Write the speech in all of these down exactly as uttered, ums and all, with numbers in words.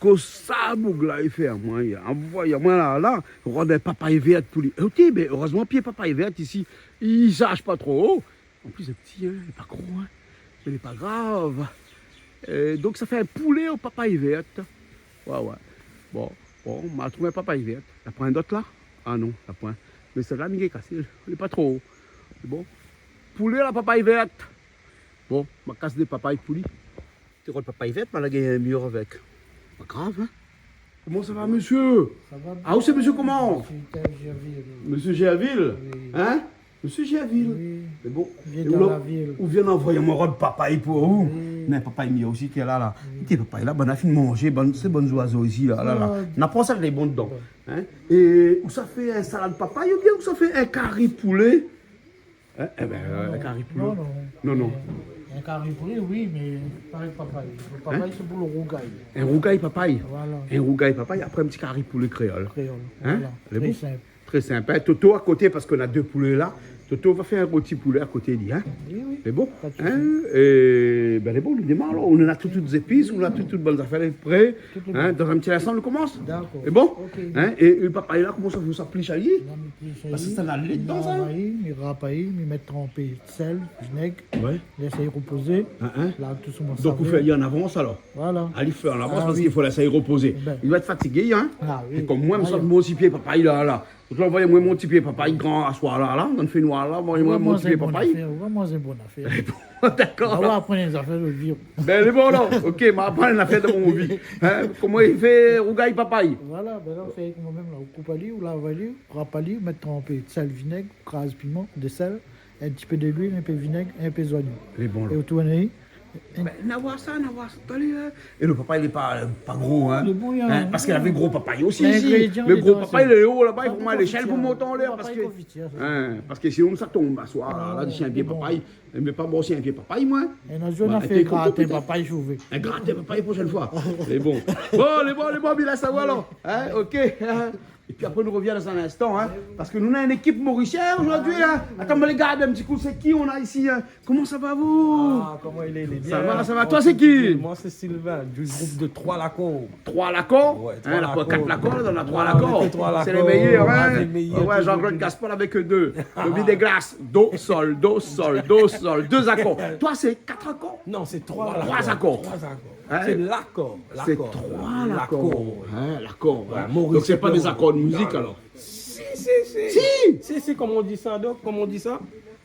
Kosa boug la i fé amoin, i anvoy amoin la, la, rod in papay vèrt pou li. Oté, bin, erèzman, pié papay vèrt isi, i sharz pa tro o. An plis, lé pti, in, lé pa gro, in. Mé lé pa grav. Eu, donk, sa fé in poulé o papay vèrt. Oué, oué. Bon, bon, ma trouv in papay vèrt. La poin dot la ? A non, la poin. Mé sèt-la, mi gingn kasé, lé pa tro o. Bon. Poulé la papay vèrt. Bon, ma kas dé papay pou li. Té rod papay vèrt, ma la gingn in mir avèk. Pa grav, in. Koman sa va, mésyé ? Sa va bien. A, ou sé mésyé koman ? Mésyé Gerville. Mésyé Gerville ? Oui. In ? Mésyé Gerville. Oui. Mé bon, vien é dan ou la, la vil. Ou vien anvoy amoin rod papay pou ou. Oui. Mé papay mi osi té la, la. Oui. Té papay la, bann la fine manzé, bann, sé bann zoizo isi la, la, la. Sa na pa sa lé bon dedan. Bon. In ? É ou sa fé in salad papay oubien ou sa fé in kari poulé ? In ? Ébin, eu, in kari poulé. Non, non. Non, non. Eu, in kari poulé, oui, mé pa avèk papay. Le papay, sé pou le rougay. In rougay papay. Voilà. In rougay papay, apré in ti kari poulé kréol. Kréol, voilà. In ? Lé bon. Très simple. Très simple. In, Toto a koté, parske na dé poulé la. Toto va fé in roti poulé a koté, li, in ? Oui, oui. Lé bon ? Pa de sousi. In ? Ébin, lé bon, nou démar alor. Nou na tout, tout zépis, nou na tout, tout bann zafèr, lé pré. Tout lé bon. In ? Dan in ti linstan, nou komans. Dakor. Lé bon ? Ok. In ? É, é papay la, koman sa, ou sa plish ali ? Non, mé plish ali. Parske sa na lé dedan, sa. Mi lava ali, mi rap ali, mi mèt tranpé sèl, vinèg, oué, lès ali repozé. In, in. La, tout sa, mon... Donk, ou fé ali an avans, alor ? Voilà. Ali fé an avans, a oui, parske i fo lès ali repozé. Bin. Li doi èt fatigé, in ? A oui. É kom moin, mi sort mon ti pié papay la, la. Donk la, anvoy amoin mon ti pié papay gran aswar la, la, dan fénoir la, anvoy amoin mon ti pié papay. Ou va manz in bon afèr, ou va manz in bon afèr. Dakor, la. Ou va aprann in zafèr lot zour. Bin, lé bon, la. Ok, ma aprann in afèr dan mon vi. In, koman i fé rougay papay ? Voilà, bin la, ou fé koman mèm la, ou koup ali, ou lav ali, ou rap ali, ou mèt tranpé sèl, vinèg, ou kraz piman, de sèl, in ti pé de luil, in pé vinèg, in pé zoignon. Lé bon, la. É ou tourn ali. Bin, na voir sa, na voir sa. Talèr, in. É le papay, lé pa, pa gro, in. Lé bon, in. In, parske lavé gro papay osi isi. Lé gro papay, lé o laba, i fo moin léshèl pou mont anlèr, parske, in, parske sinon sa i tonm aswar la, la, dési in pié papay. Mé pa bon, sé in pié papay, moin. É nou, nou la fé gratin papay, si ou vé. In gratin papay, proshèn foi. Lé bon. Bon, lé bon, lé bon, mi lès aou alor. In, ok. Épi apré, nou revien dan in instan, in, parske nou na in ékip morisien zordi, in. Atann, ma alé gard in ti kou, sé ki nou na isi, in. Koman sa va, vous ? A, koman i lé, i lé bien. Sa va, sa va. Toi, sé ki ? Moin, sé Sylvain, du groupe de Trois Lacor. Trois Lacor ? Oué, in, Trois Lacor. Na pa kat Lacor, la, dan la Trois Lacor. Non, mé Trois Lacor. Sé lé méyèr, in. A, lé méyèr. Oué, toujours. Jean-Claude Gaspard avèk dé. Dobi Déglas. Do, sol, do, sol, do, sol. Dé akor. Toi, sé kat akor ? Non, sé Trois Lacor. Trois akor. Trois akor. In ? Sé Lacor, Lacor. Sé Trois Lacor. Lacor. In, Lacor, in. Oué, Maurice. Donk, sé pa dé akor de mizik, alor ? Si, si, si. Si. Si, si, koman i di sa, donk, koman i di sa ?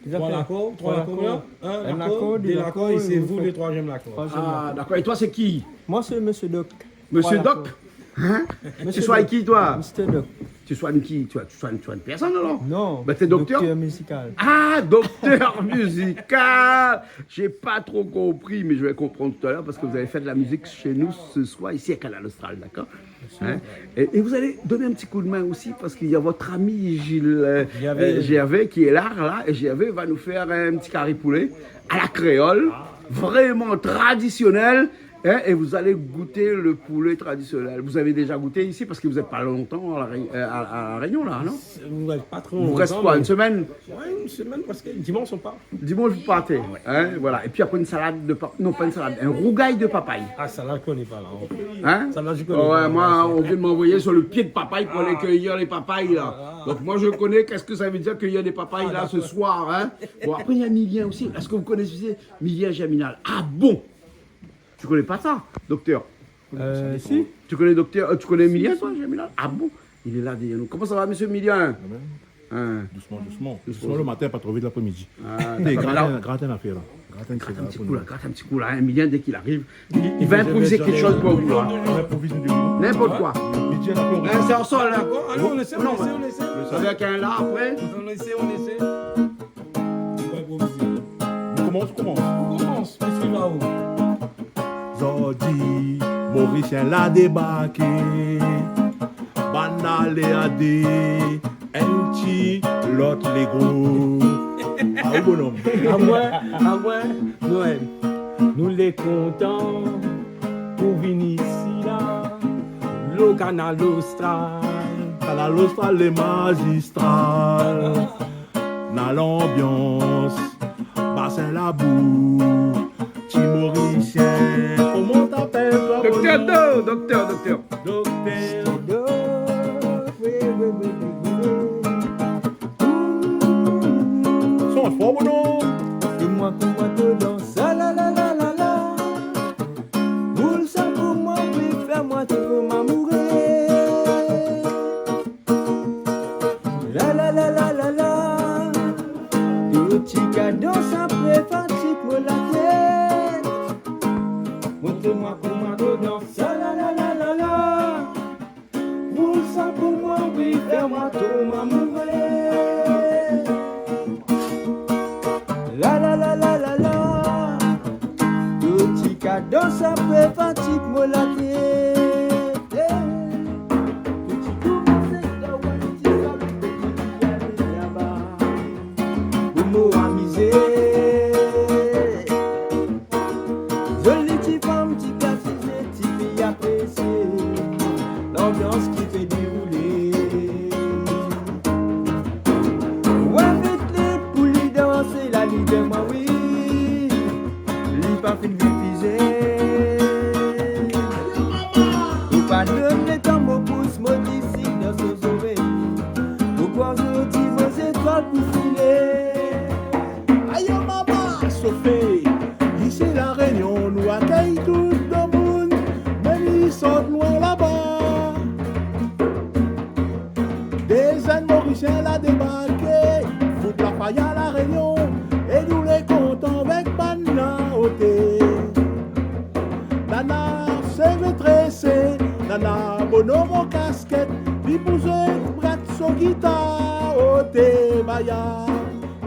Trois Lacor, trois Lacor, in, in akor, dé akor, é sé vous le troisième Lacor. Troisième Lacor. A, dakor. É toi, sé ki ? Moi, c'est Monsieur Doc. Monsieur Doc ? Trois Lacor. In ? Monsieur Doc. Tu soignes qui, toi ? Mister Doc. Tu soignes qui ? Tu, tu soignes, tu soignes personne, alors ? Non, ben, t'es docteur ? Docteur musical. Ah, docteur musical ! J'ai pas trop compris, mais je vais comprendre tout à l'heure parce que vous allez faire de la musique chez nous ce soir, ici à Kanal Austral, d'accord ? Bien sûr. Hein ? Et, et vous allez donner un petit coup de main aussi parce qu'il y a votre ami Gilles, euh, Gervais. Euh, Gervais qui est là, là, et Gervais va nous faire un petit cari poulet à la créole, vraiment traditionnel. Hein, et vous allez goûter le poulet traditionnel. Vous avez déjà goûté ici parce que vous êtes pas longtemps à la Ré-, euh, à, à La Réunion, là, non ? C'est, ouais, pas trop longtemps, mais... Vous restez quoi, une semaine ? Ouais, une semaine, parce que dimanche, on part. Dimanche, vous partez. Ouais. Hein, voilà. Et puis après, une salade de pa-, non, pas une salade, un rougail de papaye. Ah, ça, là, je connais pas, là. Hein ? Ça, là, je connais pas. Ouais, moi, on vient de m'envoyer sur le pied de papaye pour aller cueillir les papayes, là. Ah. Donc, moi, je connais qu'est-ce que ça veut dire cueillir des papayes, là, ce soir, hein. Ah, d'accord. Bon, après, il y a Milien aussi. Est-ce que vous connaissez Milien Germinal ? Ah bon ? Tu connais pas ça, docteur ? Euh, si. Tu connais docteur, euh, tu connais Milien, toi, Germinal ? Ah bon ? Il est là derrière nous. Comment ça va, monsieur Milien ? Quand même. Hein ? Doucement, doucement. Doucement. Doucement le matin, pas trop vite l'après-midi. Ah, d'accord. Gratin, gratin à faire, là. Gratin, gratin un petit coup, là. Gratin un petit coup, là, hein. Milien, dès qu'il arrive, il, il va improviser quelque chose pour vous, là. Il improvise une... N'importe quoi. Midi, on a fait... Hein, c'est en sol, là. Allez, on essaie, on essaie, on essaie. Avec un là, après. On essaie, on essaie. Nou komans, nou komans. Nou komans, festival. Zordi, Morisien la débarké. Bann la lé a dé, in ti, lot lé gro. Ah, ou bonom. Amoin, amoin, Noël. Nou lé kontan pou vini isi la. Lo Kanal Austral. Kanal Austral lé mazistral. Na lanbians, Basin Labou, ti Morisien, koman t'apèl ? Doktèr Do, doktèr, doktèr. Doktèr Do, oui, oui, oui, oui, oui. Son fò, mon non. Di amoin koman to dans, ah la la la la la. Boul sa pou moin, oui, fé amoin tou pou ma mouri. La la la la la la. Tout ti kadans apré fatig mo la tèt. Montre moin koman to dans, ah la la la la la. Boul sa pou moin, oui, fé amoin tou ma mouri. La la la la la la. Tout ti kadans apré fatig mo la tèt. Tout ti kou mo fé, ti sab, ti alé laba. Pou mo amizé. Zoli ti fanm, ti gars, ti zèn, ti fiy aprésié. Lanbians ki fé déroulé. Oué, vit li pou li dansé la, li dèr moin, oui. Li pa fine rifizé. Ou pa donn le tan, mo pous, mo di si dan son zorèy. Mo pran zot ti mo zétwal pou filé. Ayo mama, sofé. Isi La Rényon, nou akèy tout domoun, mèm i sort loin laba. Dé zèn Morisien la débarké, fout la faya La Rényon, é nou lé kontan avèk banna, oté. Nana sévé trésé, nana bonom an kaskèt, li pou zoué brat son gitar, oté, baya.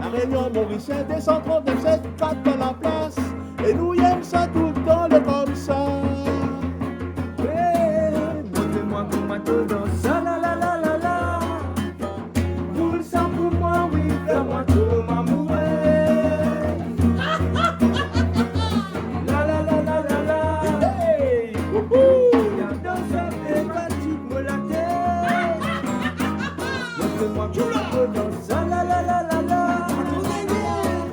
La Rényon Morisien, dé san trant-nèf sèt kat dan la plas. É nou yèm sa toultan, lé konmsa. Eh, montre moin koman to dans, ah la la la la la. Boul sa pou moin, oui, fé amoin tou ma mouri. La la la la la la. Hey, wouhou. Dans sa fé fatig mo la tèt. Montre moin koman to dans, ah la la la la la.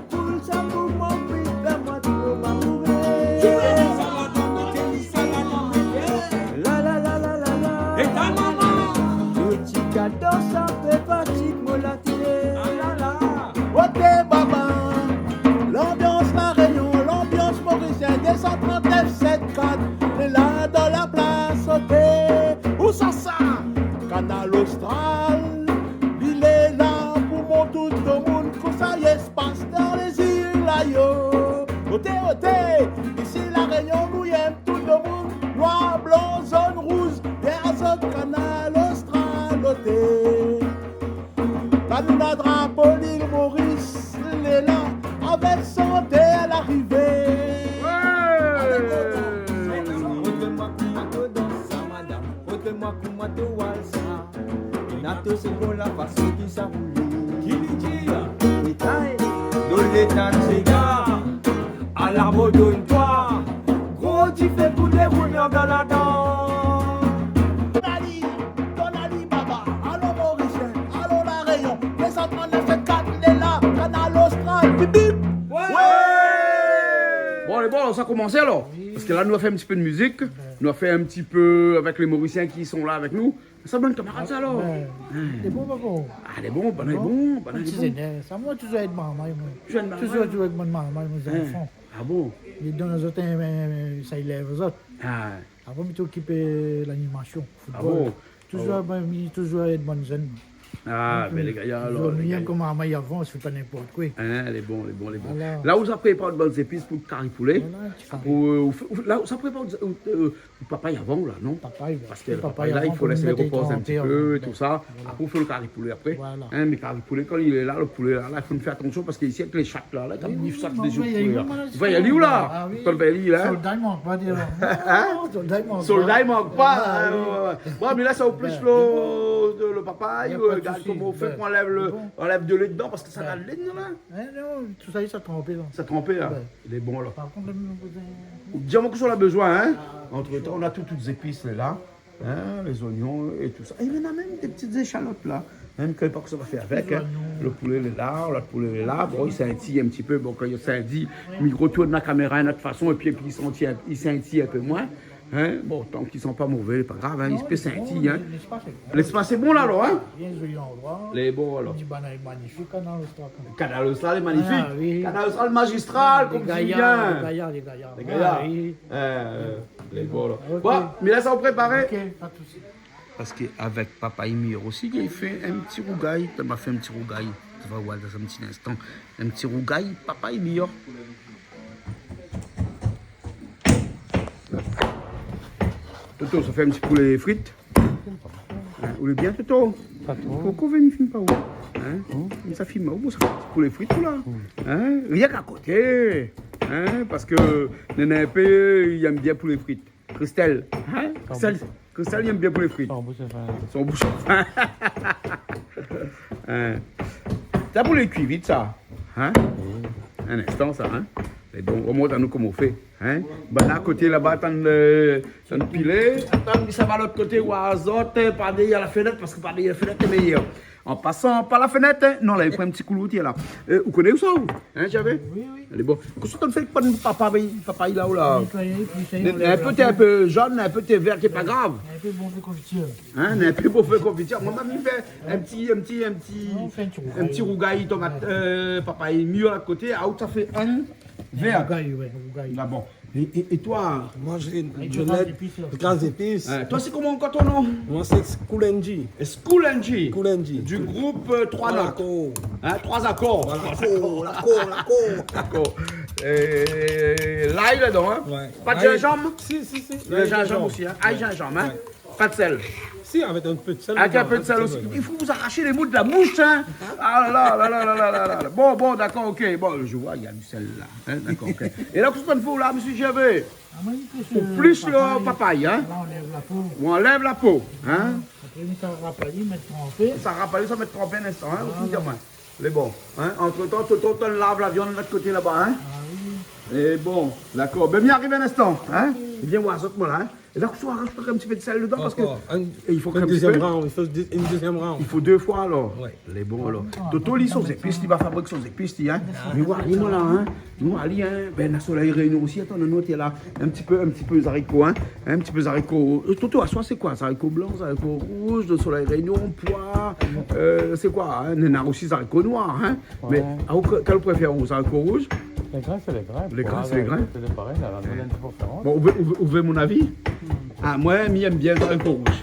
Boul sa pou moin, oui, fé amoin tou ma mouri. La la la la la la. Tout ti kadans sa fé fatig mo la tèt. Oté baba, lanbians La Rényon, lanbians Morisien, dé san trant-nèf sèt kat, lé la dan la plas, oté. Ousa sa? Kanal Austral, li lé la pou mont tout domoun, kosa i spas dan lé zil la yo. Oté, oté, isi La Rényon nou yèm tout domoun, noir, blan, zone, rouz, vèr, zot Kanal Austral, oté. La nou na drapo lil Moris, lé la, avèk santé a larivé. Oué. Montre moin koman to dans sa, madam. Montre moin koman to walsa. Nato, sé bon la fason ki sa roulé. Ki li di? Détay. Donn léta séga. Alarm donn toi. Gro difé pou lé roulèr dan la dan. Ton ali, ton ali baba. Alon Morisien, alon La Rényon. Dé san trant-nèf sèt kat lé la. Kanal Austral. Bip, bip. Oué. Bon, alé, bon, sa komansé alor. Oui. Parske la nou va fé in ti pé de mizik. Nou va fé in ti pé avèk lé Morisien ki son la avèk nou. Sa bann kamarad sa alor. Oué. Lé bon, papa. Ah, lé bon, banna lé bon, banna lé bon. Ti zénèr sa, moin touzour èd marmay, moin. Touzour, touzour èd bann marmay, mon zanfan. Ah bon? Li donn azot in, in, in, sa i lèv azot. Ah. Apré mi té okip, euh, lanimasion, football. Ah bon? Touzour, ah bon, ben, mi touzour èd bann zèn. Ah ben, lé gayar alor, lé gayar. Touzour, mi yèm koman marmay i avans, sé pa ninport koi. Hein, lé bon, lé bon, lé bon. Voilà. La ou sa prépar bann zépis pou kari poulé. Voilà, ti kari. Pou, euh, ou fé, ou, la ou sa prépar, euh, euh, Papay avan la, non? Papay, ben, parske papay la, i fo lès ali ropoz in ti pé, tousa. Voilà. Apré ou fé lo kari poulé apré. Voilà. Hein, mé kari poulé, kan li lé la, lo poulé la, la, i fo fé atansion parske isi avèk lé shat la, la, i tap dé shat dési lo poulé la. Ou va alé ou la? Ah oui. Solda i mank pa, di alor. Hein? Solda i mank pa. Solda i mank pa. Ah oui. Oué, oué, oué. Bon, mé la sa ou plis lo, lo papay, gard koman ou fé pou anlèv lo, anlèv de lé dedan parske sa na lé dedan la. Hein, non, tousa sa tranpé la. Sa tranpé la. Lé bon la. Par kont, la, nou la bezoin. Di amoin kosa ou la bezoin, hein? Antretan, nou na tout, tout zépis la. Hein, lé zonion é tousa. É néna mèm dé ti zéshalot la. Hein, kan pa kosa ou va fé avèk, hein. Lo poulé lé la, lo poulé lé la. Bon, i sintiyé in ti pé. Bon, kan i sintiyé, mi rotourn la kaméra in not fason. Épi, épi i sintiyé, i sintiyé in pé moin. Hein ? Bon, tank i san pa mové, lé pa grav, hein, i pé santi, hein. Léspas lé bon. Léspas lé bon la, alor, hein ? Bien zoli landroi. Lé bon, alor. Lé manifik, Kanal Austral. Kanal Austral lé manifik. Ah, oui. Kanal Austral mazistral, konm di bien. Lé gayar, lé gayar. Lé gayar. Ah, oui. Euh, lé bon, alor. Ok. Bon, mé la, sa va préparé. Ok, pa de sousi. Parske avèk Papay Mûr osi, li fé in ti rougay. Li la fé in ti rougay. Ou va oir dan in ti linstan. In ti rougay Papay Mûr. Toto, sa fé in ti poulé frit. Hein, ou lé bien, Toto ? Pa tro. Poukoué ou fim pa ou ? Hein ? Sa fim, ou, sa fé in ti poulé frit, ou la ? Hein ? Rienk a koté. Hein ? Parske néna in pé, li èm bien poulé frit. Christelle, hein ? Christelle, Christelle, li èm bien poulé frit. Son boush lé fin. Son boush lé fin. Hein ? Sa poulé kui vit, sa. Hein ? Oui. In instan, sa, hein ? É donk, ou mont anou koman ou fé, hein ? Bann la koté laba, tann, euh, tann pilé. Atann, mi sava lot koté, oir azot, euh, par dèrièr la fenèt, parske par dèrièr la fenèt lé méyèr. An pasan par la fenèt, hein. Non, la, li pran in ti kou lout la. Euh, ou koné ousa, ou ? Hein, Javé ? Oui, oui. Lé bon. Kosa ou fé èk bann papay, papay la, ou la ? Nétoyé, épi sa, in pé té in pé zone, in pé té vèr, lé pa grav. In pé bon pou konfitir. Hein, in pé bon pou konfitir. Moin, mi fé in ti, in ti, in ti, in ti rougay tomat, euh, papay mûr a koté. Ah, ou sa fé in vèr. Rougay, ouais, rougay. Ah bon. É, é, é toi ? Moi, j'ai une grasse épice. Hein, toi, c'est comment encore ton nom ? Moi, c'est Skoulenji. Skoulenji. Skoulenji. Du groupe, euh, Trois Notes. Trois Accords. Hein, Trois Accords. Voilà, Trois Accords, l'accord. D'accord. Et l'ail là-dedans, hein ? Ouais. Pas de gingembre ? Si, si, si. Le gingembre aussi, hein ? Ail, gingembre, hein ? Ouais. Pas de sel. Si, avec un peu de sel dedans, hein, c'est vrai. Avec un peu de sel aussi. Il faut vous arracher les mots de la bouche, hein. Ah là là. Bon, bon, d'accord, ok. Bon, je vois, il y a du sel là. Hein, d'accord, ok. Et là, kosa ou fé la, monsieur Gervais ? Ah, moin, mi fé, euh, papay, hein. Là, on enlève la peau. On enlève la peau, hein. Apré, mi sa rap ali, mèt tranpé. Sa rap ali, sa mèt tranpé in instan, hein, ou fine di amoin. Lé bon, hein. Antretan, Toto, ou lav la viann lot koté laba, hein. Ah oui. É bon, dakor. Ben, mi ariv in instan, hein. Ok. Vien oir azot, moin la, hein. É la, ou sa rajout in ti pé de sèl dedan, parske... Ankor in, i fo in dézyèm round, i fo dé-, in dézyèm round. I fo dé foi, alor. Ouais. Lé bon, alor. Ah, Toto, li, son zépis, li va fabrik son zépis, li, hein. Ah. Mé oua, li, moin la, hein. Nou, ali, hein. Ben, la Soleil Réunion osi, atann, nou, té la. In ti pé, in ti pé zariko, hein. In ti pé zariko. Euh, Toto, aswar, sé koi ? Zariko blan, zariko rouz, de Soleil Réunion, poi, euh, sé koi, hein ? Néna osi zariko noir, hein. Ouais. Mé, ah, ou, kèl ou préfèr, ou, zariko rouz ? Lé grin, sé lé grin. Lé grin, sé lé grin. Sé parèy, la, la, la diférans. Bon, ou vé, ou vé, ou vé mon avi ? Ah, moin, mi èm bien zariko rouz.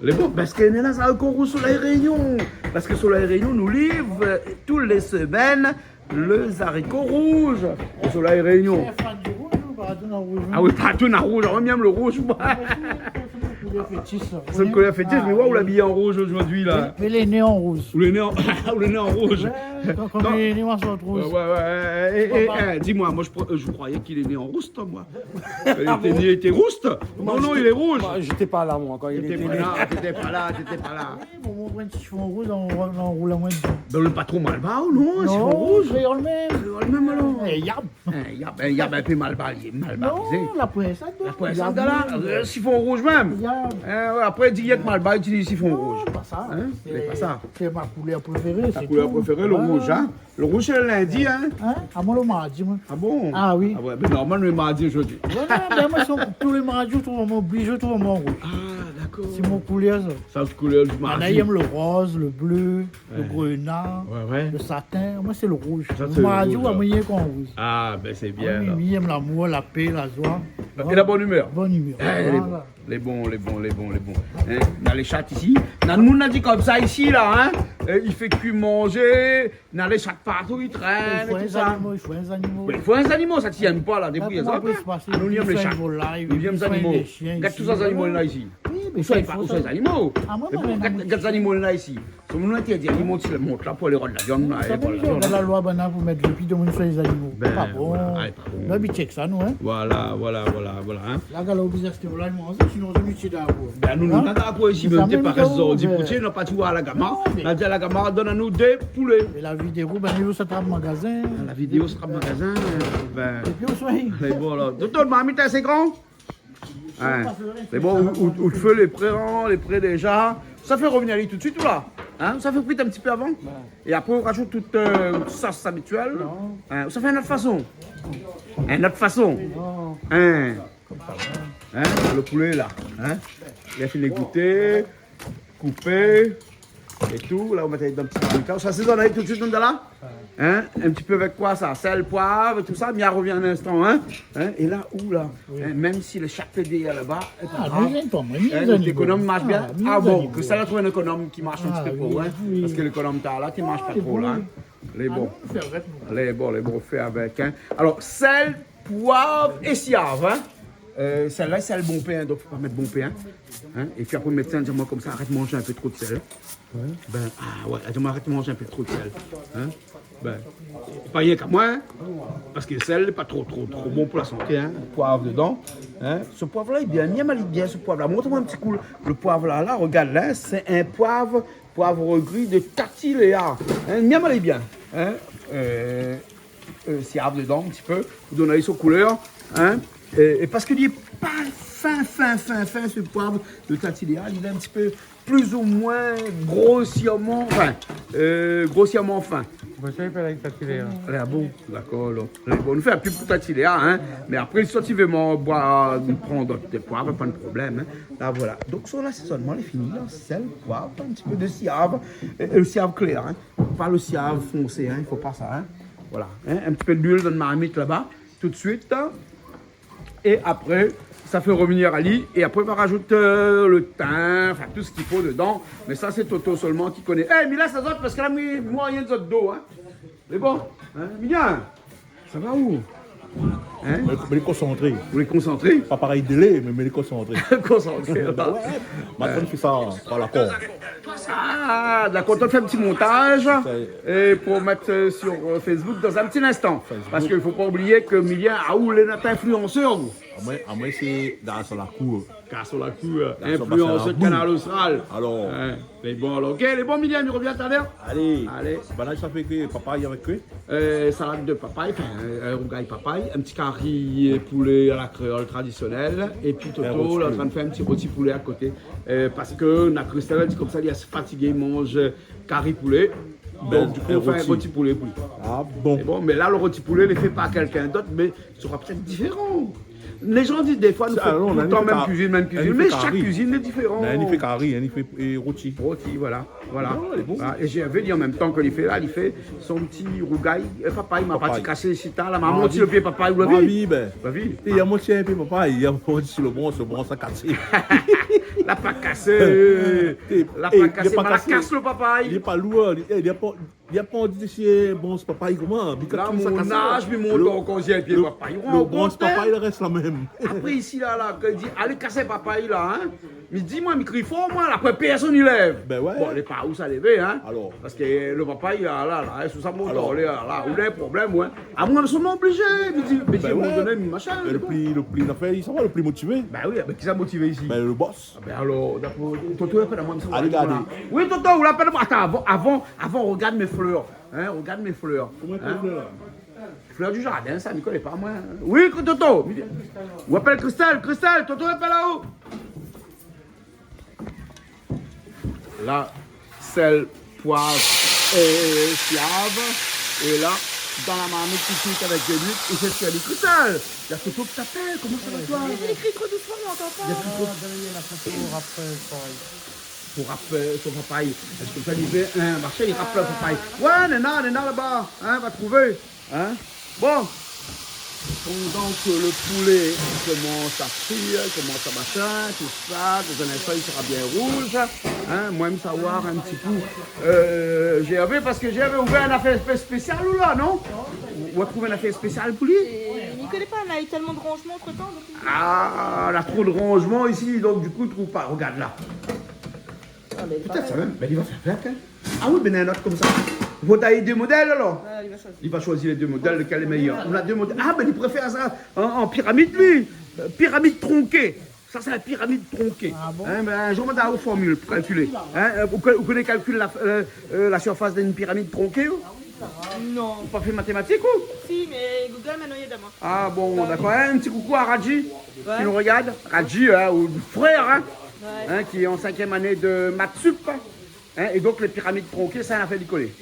Lé bon, parske néna zariko rouz Soleil Réunion. Parske Soleil Réunion nou liv, euh, tout lé semèn, le zariko rouz. Soleil Réunion. Sé in fan di rouz, ou partou néna rouz, hein ? Ah oui, partou néna rouz. Ah, mi èm le rouz, moin. Ah, sé mon koulèr fétish, sa. Sé out koulèr fétish, mé oua, ou lé abiyé an rouz zordi, la. Mé, mé lé né an rouz. Ou lé né an, ou lé né an rouz. Ouais, kom, kom lé né an rouz. Ouais, ouais, ouais. É, é, di amoin, moin, mi kro-, mi kroiyé li lé né an rouz, moin. Ah bon ? Li lé né, li lété rouz. Non, non, li lé rouz. Moin, j'étais pas là, moi, quand il était né. Ou té pa la, ou té pa la, ou té pa la. Oui, bon, moin, in shifon rouz, nou, nou roul amoin dedan. Ben, lé pa tro malbar, non, in shifon rouz. Non, sé le mèm. Sé le mèm, alor. Eh, yab. Eh, yab, eh, yab in pé malbarizé. Non, la poin sa dedan. La poin sa dedan, la. Yab, oui. Le shifon rouz mèm. Yab. Eh, ouais, apré, di yèk malbar, ou di shifon rouz. Non, pa sa. Hein ? Sé, sé pa sa. Sé mon koulèr préféré, sé tout. Ta koulèr préféré, le rouz, hein ? Voilà. Le rouz, sé le lindi, hein ? Hein ? Ah, moin, le mardi, moin. Ah bon ? Ah oui. Ah ouais, ben, normalman, le mardi zordi. Ouais, non, ben, moin, sé tou lé mardi, mi trouv amoin oblizé, mi trouv amoin an rouz. Ah, dakor. Sé mon koulèr, sa. Sa, sé koulèr di mardi. Néna i èm le roz, le blé, le grenat, le satin. Ouais, ouais. Moin, sé le rouz. Sa, sé le rouz, alor. Le mardi, ou va moiyé kan rouz. Ah, ben, sé bien, alor. Ah oui, mi èm lamour, la pé, la zoi. É la bone imèr. Bone imèr. Voilà. Eh, lé bon, lé bon, lé bon, lé bon. Hein, néna lé shat isi. Néna, nou la di konmsa isi, la, hein. Euh, i fé kui manzé. Néna lé shat partou, i trène, é tout sa. I fo in zanimo, i fo in zanimo. Mé i fo in zanimo, sa, ti èm pa, la, dépi... Ah, koman i pé pasé ? Ah, nou, nou èm lé shat. Nou èm zanimo. Gard tout sa zanimo la isi. Oui, mé ousa i fo, ousa lé zanimo ? Ah, moin, moin, gard, gard zanimo la isi. Sé moun intèrdi, li mont, li mont la pou alé rod la viann, la, é voilà. Sa vé dir, dan la loi, ben, la, pou mèt le pi de moun sur lé zanimo. Ben, pa bon. Voilà, ah, pa bon. Nou abitié èk sa, nou, hein. Voilà, voilà, voilà, voilà, hein. La, gala, ou bizin ashté, voilà, i manz, sinon, nou, nou tié dabor. Ben, nou, nou, nou, nou, isi, mèm, té pa rès zordi pou tié, nou la pa tié a la Gamard. Non, mé la di a la Gamard, donn anou dé poulé. É la vi dé rou, ben, nou, sa trap magazin. La vi dé rou, sa trap magazin, ben. Épi, ou soign. Mé bon, alor, doktèr, marmit, sé gran ? Hein. Mé bon, ou, ou, ou fé lé pré, hein, lé pré déza. Sa fé revnir ali tout de suit, ou la ? Hein ? Sa fé kui in ti pé avan. Ouais. É apré, ou rajout tout, euh, out sos abitièl. Non. Hein ? Sa fé in ot fason. In ot fason. Non. Hein ? Hein, le poulé la, hein. Li la fine gouté, koupé é tou. La, nou mèt ali dan ti marmit la. Sa, sé zot la tout suit, nou la. Hein, in ti pé avèk koi sa ? Sèl, poiv, tout sa. Mia i revien in instan, hein. Hein, é la, ou la, hein, mèm si lé shat dèrièr laba, é pa grav. Hein, nou ékonom, i marsh bien. Ah bon, Christelle la trouv in ékonom ki marsh in ti pé tro, hein. Parske lékonom talèr la, ki marsh pa tro la, hein. Lé bon. Lé bon, lé bon, fé avèk, hein. Alor, sèl, poiv é siav, hein. Euh, sèl la, sèl bonpé, hein, donk fo pa mèt bonpé, hein. Hein, épi apré, médsin i di amoin konmsa, arèt manz in pé tro de sèl. Bin, ah ouais, i di amoin, arèt manz in pé tro de sèl. Hein. Bin, pa rienk amoin, hein. Parske sèl lé pa tro, tro, tro bon pou la santé, hein. Poiv dedan, hein. Se poiv la lé bien, mi èm ali bien, se poiv la. Mont amoin in ti kou le poiv la, la, rogard la, sé in poiv, poiv gri de Tati Léa. Hein, mi èm ali bien, hein. Euh, euh, siav dedan in ti pé, pou donn ali son koulèr, hein. É, é parske li lé pa fin, fin, fin, fin, se poiv de Tati Léa, li lé in ti pé plis ou moin grosièrman, anfin, euh, grosièrman fin. Bon, sa i fé la, Tati Léa. Ah bon, dakor, alor. Lé bon, nou fé in pib pou Tati Léa, hein. Mé apré, si ou vé amoin boir, pran dot poiv, pa de problèm, hein. La, voilà. Donk, son lasézonman lé fini, la. Sèl, poiv, in ti pé de siav, euh, euh, siav klèr, hein. Pa le siav fonsé, hein, i fo pa sa, hein. Voilà, hein, in ti pé d'luil dan la marmit laba, tout suit, hein. É apré, sa fé revnir ali, é apré, va rajout, euh, le tin, anfin, tout sak i fo dedan. Mé sa, sé Toto solman ki koné. Eh, mi lès azot, parske la, mi, mi voi rien de zot do, hein. Lé bon, hein, Mignon, sa va ou ? Hein ? Mé, mé lé konsantré. Ou lé konsantré ? Pa parèy Délé, mé, mé lé konsantré. Konsantré, la. Bin ouais, ma fanm i fé sa, pa la kor. Ah, dakor, ou fé in ti montaz, é pou mèt, euh, sur, euh, Facebook dan in ti instan. Facebook. Parske fo pa oublié ke Mignon, ah, ou lé nout influenceur, ou. Amoin, amoin, sé Garson Lakour. Garson Lakour, euh, influenceur Kanal Austral. Alor. Hein, lé bon, alor. Ok, lé bon, Mignon, nou revien talèr. Alé. Alé. Banna sa fé ke papay avèk ke ? Euh, salad de papay, anfin, euh, in rougay papay, in ti kari poulé a la kréol tradisionèl, épi Toto, la, antrin fé in ti roti poulé a koté. Euh, parske na Christelle la di konmsa, li lé fatigé, i manz kari poulé. Donk, di kou, nou fé in roti poulé pou li. Ah bon ? É bon, mé la, le roti poulé, lé fé par kèlkin d'ot, mé sera pétèt diféran. Lé jan i di défoi, nou fé toultan mèm kuizine, mèm kuizine, mé shak kuizine lé diféran. Néna i fé kari, néna i fé, é, roti. Roti, voilà, voilà. Non, lé bon. Voilà. É Gervais, li, an mèm tan ke li fé la, li fé son ti rougay, euh, papay, ma parti kasé isi ta, la, ma mont si le pié papay, ou la vi ? Ma vi, bin. Ma vi. É, na mont si in pié papay, na mont si le bransh, le bransh la kasé. La pa kasé. La pa kasé, ma la kas le papay. Li lé pa lour, li, é, li lé pa Li la pa di si bransh papay koman, mi kalkil sa mon az, mi mont ankor, si in pié papay. Le bransh papay, li rès la mèm. Apré, isi la, la, ke li di, alé kas papay la, hein. Mi di, moin, mi kri for, moin, la, apré, pèrsone i lèv. Bin ouais. Bon, lé pa ou sa lévé, hein. Alor. Parske le papay la, la, la, sou sa mont, alor, lé la, la, ou néna in problèm, ouais. Ah, moin, mi sava oblizé, mi di, mi di, bin ouais. A in moman doné, machin, le pli, le pli, la fé, sa va, le pli motivé. Bin oui, bin kisa motivé isi ? Bin, le boss. Ah bin alor, dakor, Toto i apèl amoin, mi sava alé gardé. Oui, Toto, ou la apèl amoin. Atann, avan, avan, avan, rogard mé flèr. Hein, rogard mé flèr. Koman i apèl flèr la ? Flèr du jardin, sa, mi koné pa, moin. Oui, Toto, ou apèl Christelle, Christelle, Toto i apèl aou. La, sèl, poiv, euh, siav. É la, dan la marmit tout suit avèk dé luil, é sé sèl Christelle. Na Toto ki t'apèl, koman sa va, toi ? Mé i kri tro dousman, mi antan pa. Na Toto. Ah, bin, li la fé pou rap, euh, papay. Pou rap, euh, son papay. Èske ou sa di, hein, marsh, li rap le papay. Ouais, néna, néna laba, hein, va trouvé. Hein ? Bon. Pandan ke le poulé i komans a frir, i komans a machin, tout sa, dan in instan, li sera bien rouz. Hein ? Moin, mi sa oir in ti kou, euh, Gervais, parske Gervais, ou ouvèr in afèr spé-, spésial, ou la, non ? Ou, ou la trouv in afèr spésial pou li ? É, mi koné pa, na u tèlman de ranzman antretan, donk. Ah, na tro de ranzman isi, donk di kou, i trouv pa. Rogard la. Ah, mé li lé pa mal. Pétèt sa mèm, mé li va fé avèk, hein. Ah oui, bin, néna in ot konmsa. Ou va tayer dé modèl, alor ? Ouais, li va shoizi. Li va shoizi lé dé modèl, lekèl lé méyèr. Néna dé modèl. Ah, bin, li préfèr sa an, an piramid, li. Euh, piramid tronké. Sa, sé in piramid tronké. Ah bon ? Hein, bin, in zour, ma done aou la formil pou kalkilé. Hein, euh, ou ko-, ou koné kalkil la, euh, euh, la sirfas d'in piramid tronké, ou ? Non. Ou la pa fé matématik, ou ? Si, mé Google, mintnan, i èd amoin. Ah bon, dakor. Hein, in ti koukou a Radji, ki nou rogard. Radji, hein, ou frèr, hein, hein, ki lé an sinkièm ané de maths sup, hein. Hein, é donk, lé piramid tronké, sa, in afèr li koné.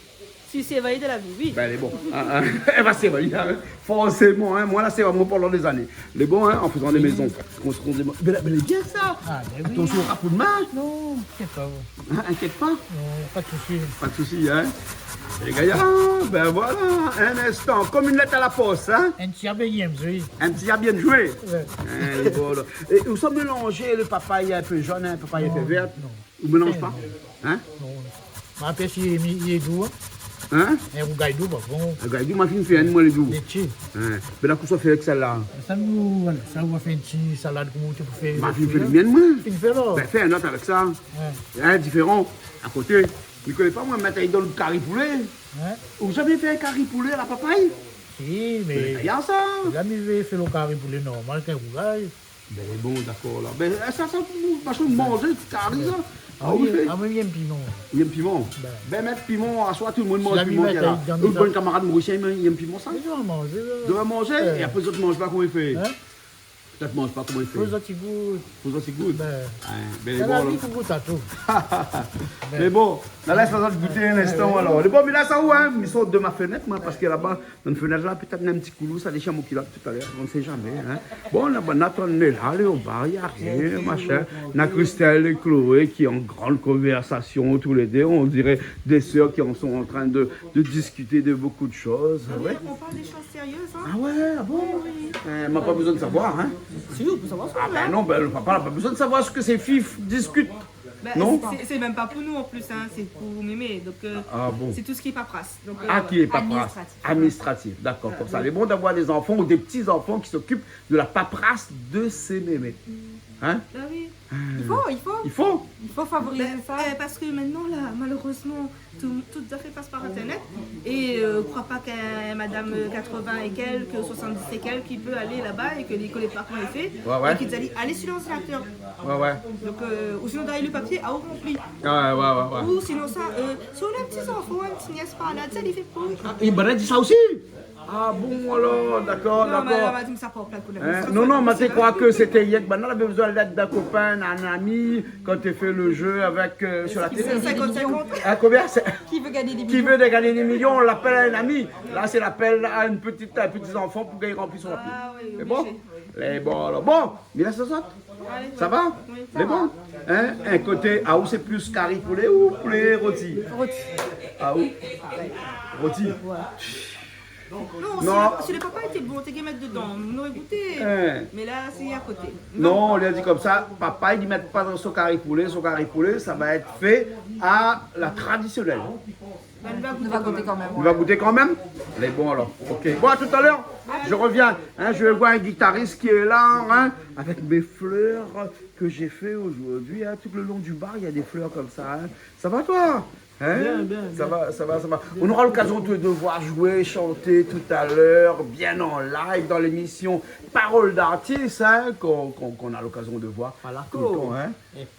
Ti sévay de la vi, oui. Bin, lé bon. In, in. É bin, sévay, in. Forséman, in. Moin la, sé vréman pandan dé zané. Lé bon, in, an fézan dé mézon. Konstrui dé mo-, bin, bin, lé bien sa. A, bin oui. Atansion, ra koudmin. Non, inkièt pa. In, inkièt pa. Non, pa de sousi. Pa de sousi, in. Lé gayar, bin voilà, in instan, kom in lèt a la pos, in. In ti abéyé, oui. In ti abéyé, oui. Ouais. In, lé bon, la. É ou sa mélanzé lo papay in pé zone, in, papay in pé vèr. Non, non. Ou mélanz pa ? Non. In ? Non. Mé apré, si li lé dou, in. In ? In rougay dou, pa bon. Rougay dou, ma fine fé inn, moin, lé dou. Létshé. In. Bin, la, kosa ou fé avèk sèl-la ? Sa, nou, voilà, sa, nou va fé in ti salad, koman ou té pou fé. Ma fine fé lo mien, moin. Fine fé, la. Bin, fé in not avèk sa. Ouais. In, diféran, a koté. Mi koné pa, moin, mèt ali dan lo kari poulé. Ouais. Ou la zamé fé in kari poulé a la papay ? Si, mé... Mé lé gayar, sa. La, mi vé fé lo kari poulé normal, èk rougay. Bin, bon, dakor, la. Bin, é, sa, sa, ou, paske ou manz kari, sa. A oui, oui, fé. A, moin, mi èm piman. Ou èm piman ? Bin. Bin, mèt piman, aswar, tout lo moun i manz piman, la. Ou mèt ali dan sa. Out bann kamarad morisien, i èm piman, sa ? Mé zot i manz, la. Zot i manz, é apré, zot i manz pa, koman i fé ? In ? Zot i manz pa, koman i fé ? Fo zot i gout. Fo zot i gout. Bin. In, bin, sa, bon, la, la. Mi pou gout a tou. Mé bon, la, lès azot gouté in instan, alor. Lé bon, mé la, sa ou, in, mi sort de ma fenèt, moin, paske laba, dan la fenèt la, pétèt néna in ti koulou, sa déshir mon kilot talèr, on sait jamais, in. Bon, la, banna, atann, lé la, lé o bar, na rien, machin. Na Christelle et Chloé qui en grande conversation, tous les deux, on dirait des sœurs qui en sont en train de, de discuter de beaucoup de choses. Ah oui, ouais. On parle des choses sérieuses, hein. Ah ouais, ah bon ? Oui, oui. Euh, ma pa bezoin de savoir, in. Si, ou pé savoir sa, in. Ah ben non, ben, le papa la pa bezoin de savoir ce que ses filles f-, discutent. Bah, non ? C'est, c'est même pas pour nous en plus, hein, c'est pour mémé. Donc, euh, c'est tout ce qui est paperasse. Ah bon. Donc, euh, voilà. Ah, qui est paperasse. Administratif. Administratif, d'accord, comme ça. Ouais. Il est bon d'avoir des enfants ou des petits-enfants qui s'occupent de la paperasse de ses mémés. Mm. Hein ? Bah oui. Ah. Il faut, il faut. Il faut. Il faut favoriser ça. Bah, euh, parce que maintenant, là, malheureusement, tout, tout zafèr i pass par internet. Et, euh, kroi pa k'in madam, euh, quatre-vingts et quelques, soixante-dix et quelques, i pé alé laba é ke li koné pa koman i fé, ouais, ouais, é ki di ali, alé su lordinateur. Ouais, ouais. Donc, euh, ou sinon, dèrièr le papier, a ou ranpli. Ouais, ouais, ouais, ouais. Ou sinon sa, euh, si ou néna in ti zanfan, in ti nyès par la, di ali fé pou ou. Ah, é banna i di sa osi ? Ah bon, alor, dakor, dakor. Non, mé la, madam, sa pa pla pou la... Hein ? Non, non, mé té kroi ke sété yèk banna lavé bezoin lèd d'in kopin, d'in ami, kan té fé le jeu avec, euh, sur la télé. Cinquante cinquante. Ah, combien ? C'est... Qui veut gagner des millions ? Qui veut gagner des millions, on l'appelle un ami. Là, c'est l'appel à une petite, un petit enfant pour gagner, remplir son papier. Ah oui, obligé. C'est bon ? Lé bon, alor. Bon, mé la, sa sort. Allez, ça va ? Oui, ça va. Lé bon ? Hein ? In koté, a ou sé plis kari poulé ou poulé roti ? Roti. A ou ? Roti. Ouais. Non, si le, si le papa lété bon, té ké mèt dedan, nou noré gouté. Hein. Mé la, sé a koté. Non, li la di konmsa, papa, li mèt pa dan son kari poulé, son kari poulé, ça va être fait à la traditionnelle. Bah, nou va gout kan mèm. Nou va gout kan mèm ? Lé bon, alor. Ok. Bon, à tout à l'heure. Je reviens. Hein, je vais voir un guitariste qui est là, hein, avec mes fleurs que j'ai fait aujourd'hui, hein. Tout le long du bar, il y a des fleurs comme ça, hein. Ça va, toi ? Hein ? Bien, bien, bien. Ça va, ça va, ça va. Bien. On aura l'occasion de, de voir jouer, chanter tout à l'heure, bien en live, dans l'émission Parole d'artiste, hein, qu'on, qu'on, qu'on a l'occasion de voir tout le temps, hein.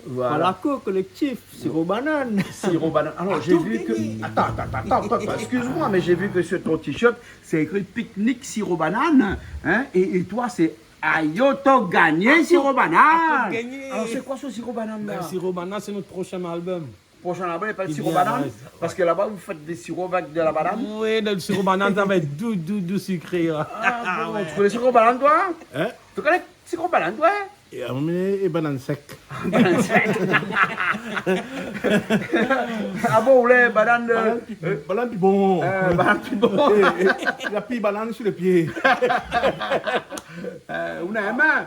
Voilà. Voilà. Collectif, sirop banane. Sirop banane. Alors, j'ai vu que, attends, attends, attends, excuse-moi, mais j'ai vu que sur ton t-shirt, c'est écrit pique-nique sirop banane, hein, et, et toi, c'est Ayo to gagné sirop banane. Ayo to gagné. Alors, c'est quoi ce sirop banane, là ? Ben, le sirop banane, c'est notre prochain album. Prochain album, il s'appelle Sirop Banane, ouais, parce que là-bas, vous faites des sirops avec de la banane. Oui, le sirop banane, ça va être doux, doux, doux, sucré, hein. Ah bon, tu connais le sirop banane, toi ? Hein ? Tu connais le sirop banane, toi ? É, euh, mé, é banane sèk. Banane sèk. Ah bon, ou lé banane, euh, banane pi, euh, banane pi bon. Euh, banane pi bon. É, é, la pi banane sur le pied. Euh, ou néna in min.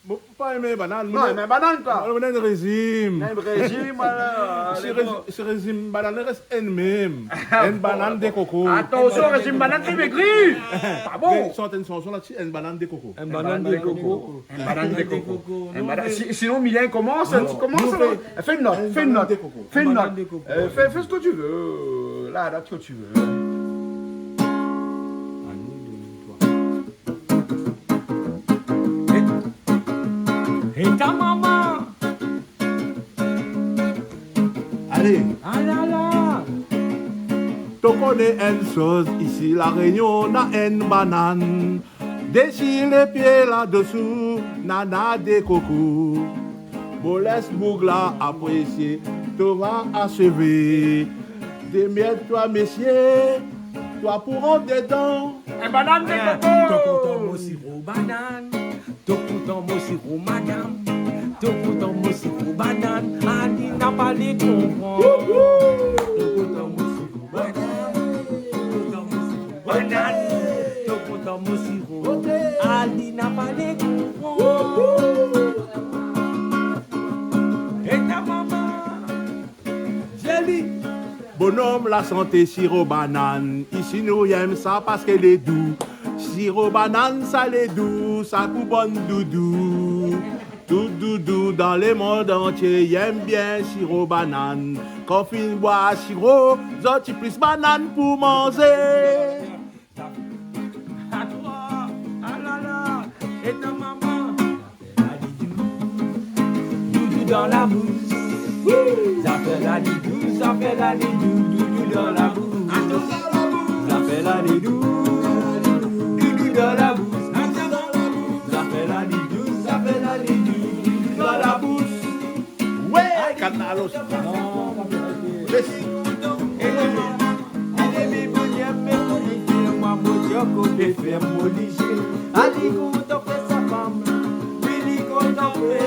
Bon, pa èm banane, non, mé banane, koi. Banane rézim. Néna in rézim, voilà. Sé rézim, sé rézim banane, rès in mèm. Ah bon. In banane de koko. Atansion, rézim banane, té mégri. Ah bon. Mé sort in shanson la-dsi, in banane de koko. In banane de koko. In banane de koko. In banane de koko. Non, mé si-, sinon, Milien, koman sa, koman sa, fé in not, fé in not. In banane de koko. Fé in not. In banane de koko. Euh, fais, fais ce que tu veux. Là, là, ce que tu veux. É ta momon. Alé. Ah la la. To koné in shoz, isi La Rényon, na in banane. Dési le pié la-dosou, nana de koko. Bo lès boug la aprésié, to va asévé. Démèrd toi, mésyé, toi pou rant dedan. In banann de koko. Ton kontan mon siro banann, ton kontan mon siro madam, ton kontan mon siro banann, Alina pa lé konpran. Ton kontan mon siro banann, ton kontan mon siro banann, ton kontan mon siro, Alina pa lé konpran. É ta maman. Zoli. Bonom la santé, siro banann. Isi nou yèm sa paske lé dou. Siro banann, sa lé dou, sa pou bann doudou. Tout doudou dan le mond antié yèm bien siro banann. Kan fine bwar siro, zot i plis banann pou manzé. A toi, a la la, é ta maman. Doudou dan la bous. Zafèr la di dou, zafèr la di dou, doudou dan la bous. Zafèr la di dou, doudou dan la bous. Zafèr la di dou, zafèr la di dou, doudou dan la bous. Wé, Kanal Austral. Mèsi. Li lé mi bonyè, mé pou li fé mwa, mon Dieu, koté fé mon lizé. Ali kontan fé sa fanm. Wi, li kontan fé.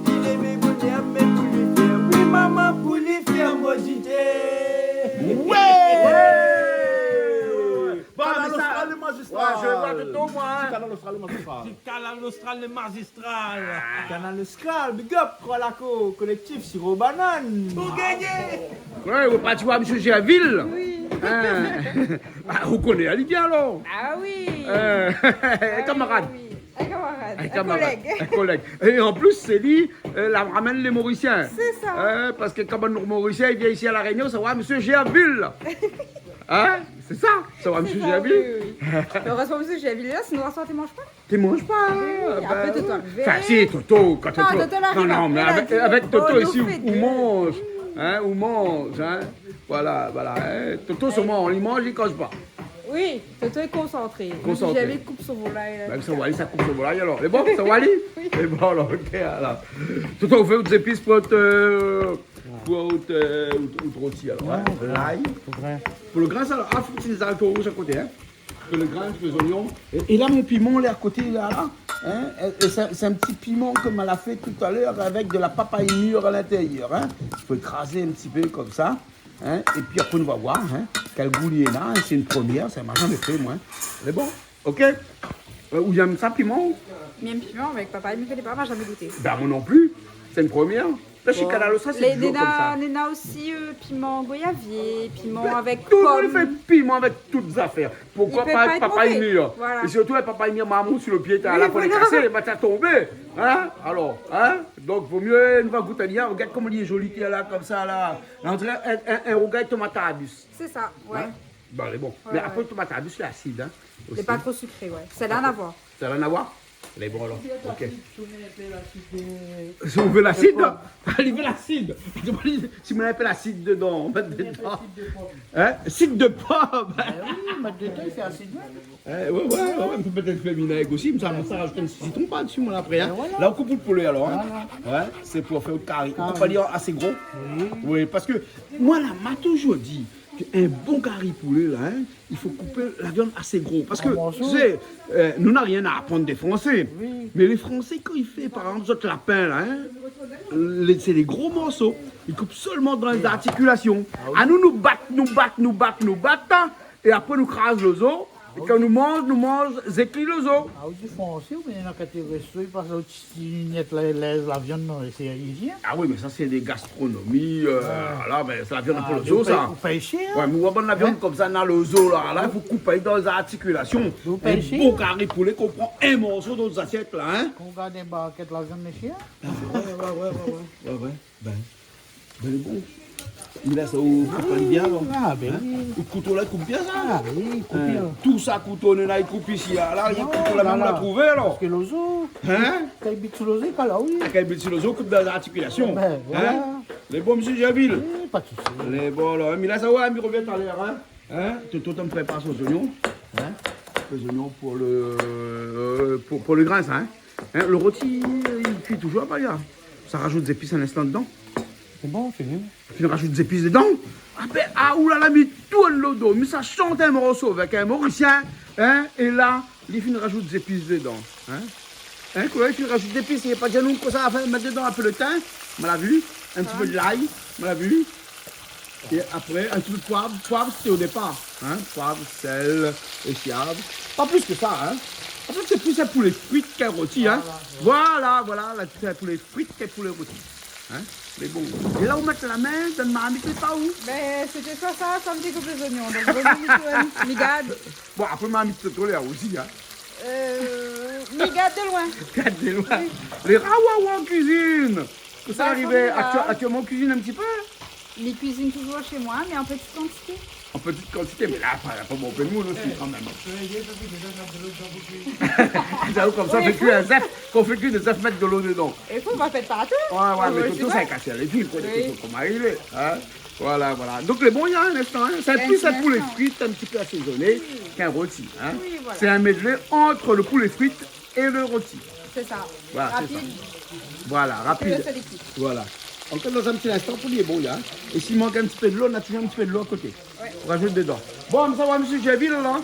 Li lé mi bonyè, mé pou li fé. Wi, maman, pou li fé mon zité. Wé. Wé. Kanal Austral, le magistral. Wé, je vois Toto, moi, hein. Kanal Austral, le magistral. Kanal Austral, le magistral. Kanal Austral, big up, Kralako, kolektif Siro Banann. Pou gagné. Wé, ou parti voir Monsieur Gerville. Wi. Hein. A, ou koné ali bien, alor ? A wi. Euh, in kamarad. A wi. In kamarad. In kamarad. In kolèg. In kolèg. É an plis, sé li, euh, la ramèn lé Morisien. Sé sa. Hein, paske kan bann Morisien i vien isi a La Rényon, sa va, Monsieur Gerville. Hein ? Sé sa, sa va, Monsieur Gerville. Sé sa, wi, wi. Mé érèzman, Monsieur Gerville lé la, sinon, aswar, té manz pa. Té manz pa, hein ? Wi, apré, Toto la arivé. Anfin, si, Toto, kan Toto, non, Toto la arivé, non, mé apré, avèk, avèk Toto isi, ou manz, hein, ou manz, hein. Voilà, voilà, hein. Toto, solman, li manz, li koz pa. Wi, Toto lé konsantré. Konsantré. Monsieur Gerville i koup son volay, la. Bin, sa va, li sa koup son volay, alor. Lé bon, sa va, li ? Wi. Lé bon, alor, OK, alor. Toto, ou fé out zépis pou out, euh, pou out, euh, out, out roti, alor, hein. Non, pou lay. Pou grin. Pou le grin, sa, a, fo ou mèt lé zariko rouz a koté, hein. Pou le grin, pou lé zoignon. É, é la, mon piman, lé a koté, la, la. Hein ? É, é sé, sé in ti piman ke ma la fé talèr avèk de la papay mir a l'intérieur, hein. I fo ékrazé in ti pé konmsa, hein. Épi apré, nou va voir, hein, kèl gou li néna, hein. Sé in promièr, sa, ma zamé fé, moin. Lé bon. OK. Euh, ou yèm sa, piman ? Mi yèm piman, mé papay, mi koné pa, ma zamé gouté. Bin, moin non pli. Sé in promièr. La, shé Kanal Austral, sé toultan konmsa. Bon. Néna, néna osi, euh, piman goyavié, piman avèk pom. Bin, tout le moun i fé piman avèk tout zafèr. Poukoi pa papay mir ? I pé pa èt mové. Voilà. É sirtou, papay mir, maman, si le pié, ta la, fo lé kasé, va ta tonbé. Voilà. Hein ? Alor, hein ? Donk, vo mié, nou va gout ali, hein. Regard koman li lé zoli, li lé la, konmsa, la. On diré in, in, in rougay tomat arbis. Sé sa, wé. Hein ? Bon, lé bon. Wé, wé. Mé apré, tomat arbis, lé asid, hein, osi. Lé pa tro sikré, wé. Sa na rien a voir. Sa na rien a voir ? Lé bon, alor. OK. Si ou vé lasid, hein ? Li vé lasid. Si ou vé lasid dedan, mèt dedan. Hein ? Sid de pom. Bin wi, mèt dedan, i fé asid, wé. Eh, wé, wé, wé, wé, nou pé pétèt fé vinèg osi, mé sa, sa rajout in ti sitron par dsi, moin, apré, hein. Bin voilà. La, ou koup out poulé, alor, hein. Voilà. Wé, sé pou fé out kari. Ou koup ali asé gro. Wi. Wi, paske moin, la, ma touzour di ke in bon kari poulé, la, hein, i fo koup la viann asé gro. Paske, ou sé, euh, nou na rien a aprann dé Fransé. Wi. Mé lé Fransé, kan i fé, par égzanp, zot lapin, la, hein, lé, sé dé gro morso. I koup solman dan lé zartikilasion. A wi. Anou, nou bat, nou bat, nou bat, nou bat, hein. É apré, nou kraz lo zo. É kan nou manz, nou manz zékli lo zo. A, ou di Fransé, oubien néna kèk resto, i pas out ti linyèt la, la, la viann, non, sé indien. A wi, mé sa, sé dé gastronomi, euh, voilà, mé sé la viann pou lo zo, sa. Ou pèy shèr, hein. Wé, mé ou va vann la viann konmsa, na lo zo, la, la, i fo koup dan zartikilasion. Ou pèy shèr. In bon kari poulé, ou pran in morso dan zasièt, la, hein. Kan ou gard in barkèt la viann, mésyé. Wé, wé, wé. Bin, bin, lé bon. Mé la, sa, ou koup ali bien, alor. A, bin wi. Hein ? Ou kouto la, i koup bien sa, hein ? A wi, i koup bien. Tousa, kouto, néna, i koup isi, la, la, i koup la, la, mèm la trouvé, alor. Paske lo zo. Hein ? Kan i bit si lo zo, i kal, a wi. A, kan i bit si lo zo, i koup dan zartikilasion. Bin, voilà. Hein ? Lé bon, mésyé Gerville ? Wi, pa de sousi. Lé bon, alor. Mé la, sa, wé, mi rovien talèr, hein ? Hein ? Toto, tann prépar son zoignon. Hein ? Lé zoignon pou le, euh, pou, pou le grin, sa, hein ? Hein, lo roti, li kui touzour, pa grin. Sa rajout zépis in instan dedan. Sé bon, sé bien. Fine rajout zépis dedan. Ah ben, ah, oulala, mi tourn lo do, mi sa shant in morso avèk in Morisien, hein, é la, li fine razout zépis dedan, hein. Hein, koman li fine razout zépis, li la pa di anou kosa fé, mèt dedan in pé lo tin, ma la vi, in ti pé de lay, ma la vi. É apré, in ti pé de poiv, poiv sété o dépar, hein, poiv, sèl, é siav. Pa plis ke sa, hein. An fèt, sé plis in poulé frit k'in roti, hein. Voilà, voilà, la, sé in poulé frit k'in poulé roti. Hein ? Mé bon. É la, ou mèt la min dann marmit, lé pa ou ? Ben, sété soi sa, soi mi dékoup lé zoignon. Donk, vo mié mi tourn, mi gard. Bon, apré, marmit, sé tro lèr osi, hein. Euh, mi gard de loin. Gard de loin. Oui. Lé rawa an kuizine. Kosa i ariv, aktièl-, aktièlman, ou kuizine in ti pé ? Mi kuizine touzour shé moin, mé an ptit kantité. An ptit kantité, mé la, pa, pa bonpé d'moun osi, kan mèm. Sa, konmsa, oui, fé kui in zèf, kan ou fé kui dé zèf, mèt dolo dedan. É fo pa fé partou. Ouais, ouais, mé sé tout sa, i kas lé fil, koi, koman i lé, hein. Voilà, voilà. Donk, lé bon, i a in instan, hein. Sé plis in poulé frit, in ti pé asézoné, k'in roti, hein. Oui, voilà. Sé in medley ant lo poulé frit é lo roti. Sé sa. Voilà, sé sa. Rapid. Voilà, rapid. Sé sa, lé ti. Voilà. Ankor dan in ti instan pou li lé bon, la. É si i mank in ti pé dolo, na touzour in ti pé dolo a koté. Ouais. Ou razout dedan. Bon, sa va, mésyé Gerville, la ?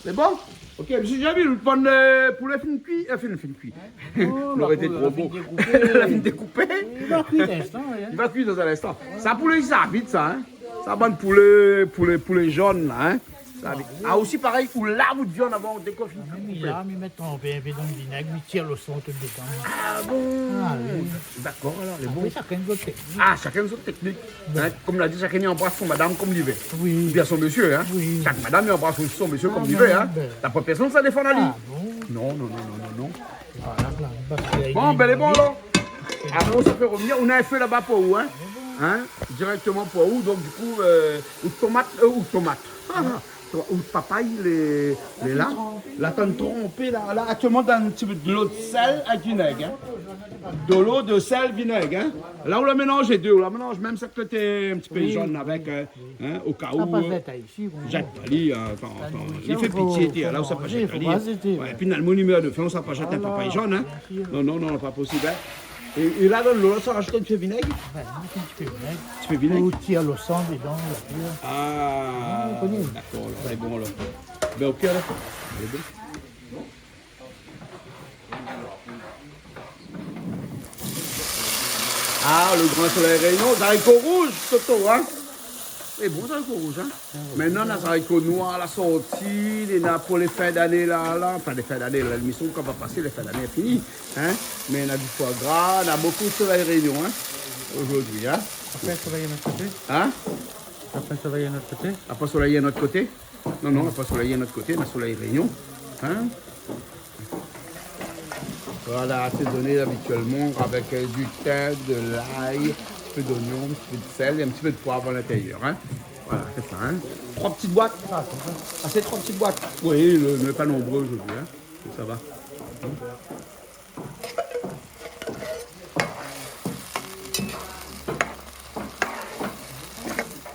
Lé bon ? Ok, mésyé Gerville, ou pran, euh, poulé fine kui, euh, fine, fine kui. Oh, la poulé la fine dékoupé. La fine dékoupé. I va kui dan in instan, hein. I va kui dan in instan. Sa, poulé, sa i sava vit, sa, hein. Sa, bann poulé, poulé, poulé zone, la, hein. Sa, ah, osi parèy, ou lav out viann avan, ou dékoup. Ah, mé la, mi mèt in pé, in pé dan vinèg, mi tir lo san tout dedan. Ah bon ? Ah, oui. Dakor, alor, lé bon. Apré, shakinn zot téknik. Ah, shakinn zot téknik. Hein, konm la di, shakinn i anbras son madam konm li vé. Oui. Oubien son mésyé, hein. Oui. Shak madam i anbras son mésyé konm li vé, hein. Ah, ben. La pa pèrsone sa défann ali. Ah, bon. Non, non, non. Voilà, la, bon, ben, lé bon, alor. Apré, ou sa fé revnir, ou na in fé laba pou ou, hein. Hein, dirèkteman pou ou. Donk, di kou, euh, out tomat, euh, out tomat. Ah, ah. Out papay, lé, lé la. La tann tranpé, la, la, aktièlman, dan in ti pé dolo, sèl avèk vinèg, hein. Dolo, sèl, vinèg, hein. La, ou la mélanz lé dé, ou la mélanz mèm sak koté in ti pé zone avèk, euh, hein, o ka ou, euh, zèt pa li, hein, atann, atann. Li fé pitié, té, la, ou sa pa zèt ali, hein. Ouais, épi, dan lo moman de fin, ou sa pa zèt in papay zone, hein. Non, non, non, pa posib, hein. É, é la, dan dolo, sa razout in ti pé vinèg. Ouais, in ti pé vinèg. Ti pé vinèg. Pou tir lo san dedan, la. Ah, dakor, alor, lé bon, alor. Ben, ok, alor. Lé bon. Ah, lo gran solèy Rényon, zariko rouz, Toto, hein. Lé bon, zariko rouz, hein. Mintnan, na zariko noir la sorti, néna pou lé fin d'ané la, la, anfin, lé fin d'ané la, lémisyon kan va pasé, lé fin d'ané lé fini, hein. Mé na di foi gra, na bokou solèy Rényon, hein, zordi, hein. Apré, solèy in ot koté. Hein ? Apré, solèy in ot koté. Apré, solèy in ot koté. Non, non, na pa solèy in ot koté, na solèy Rényon. Hein ? Voilà, asézoné abitièlman avèk, euh, du tin, de lay, in ti pé d'onyon, in ti pé de sèl é in ti pé de poiv a l'intérieur, hein. Voilà, sé sa, hein. Troi ti boit. Ah, sé troi ti boit. Oui, le, mé pa nonbré zordi, hein. Sa va.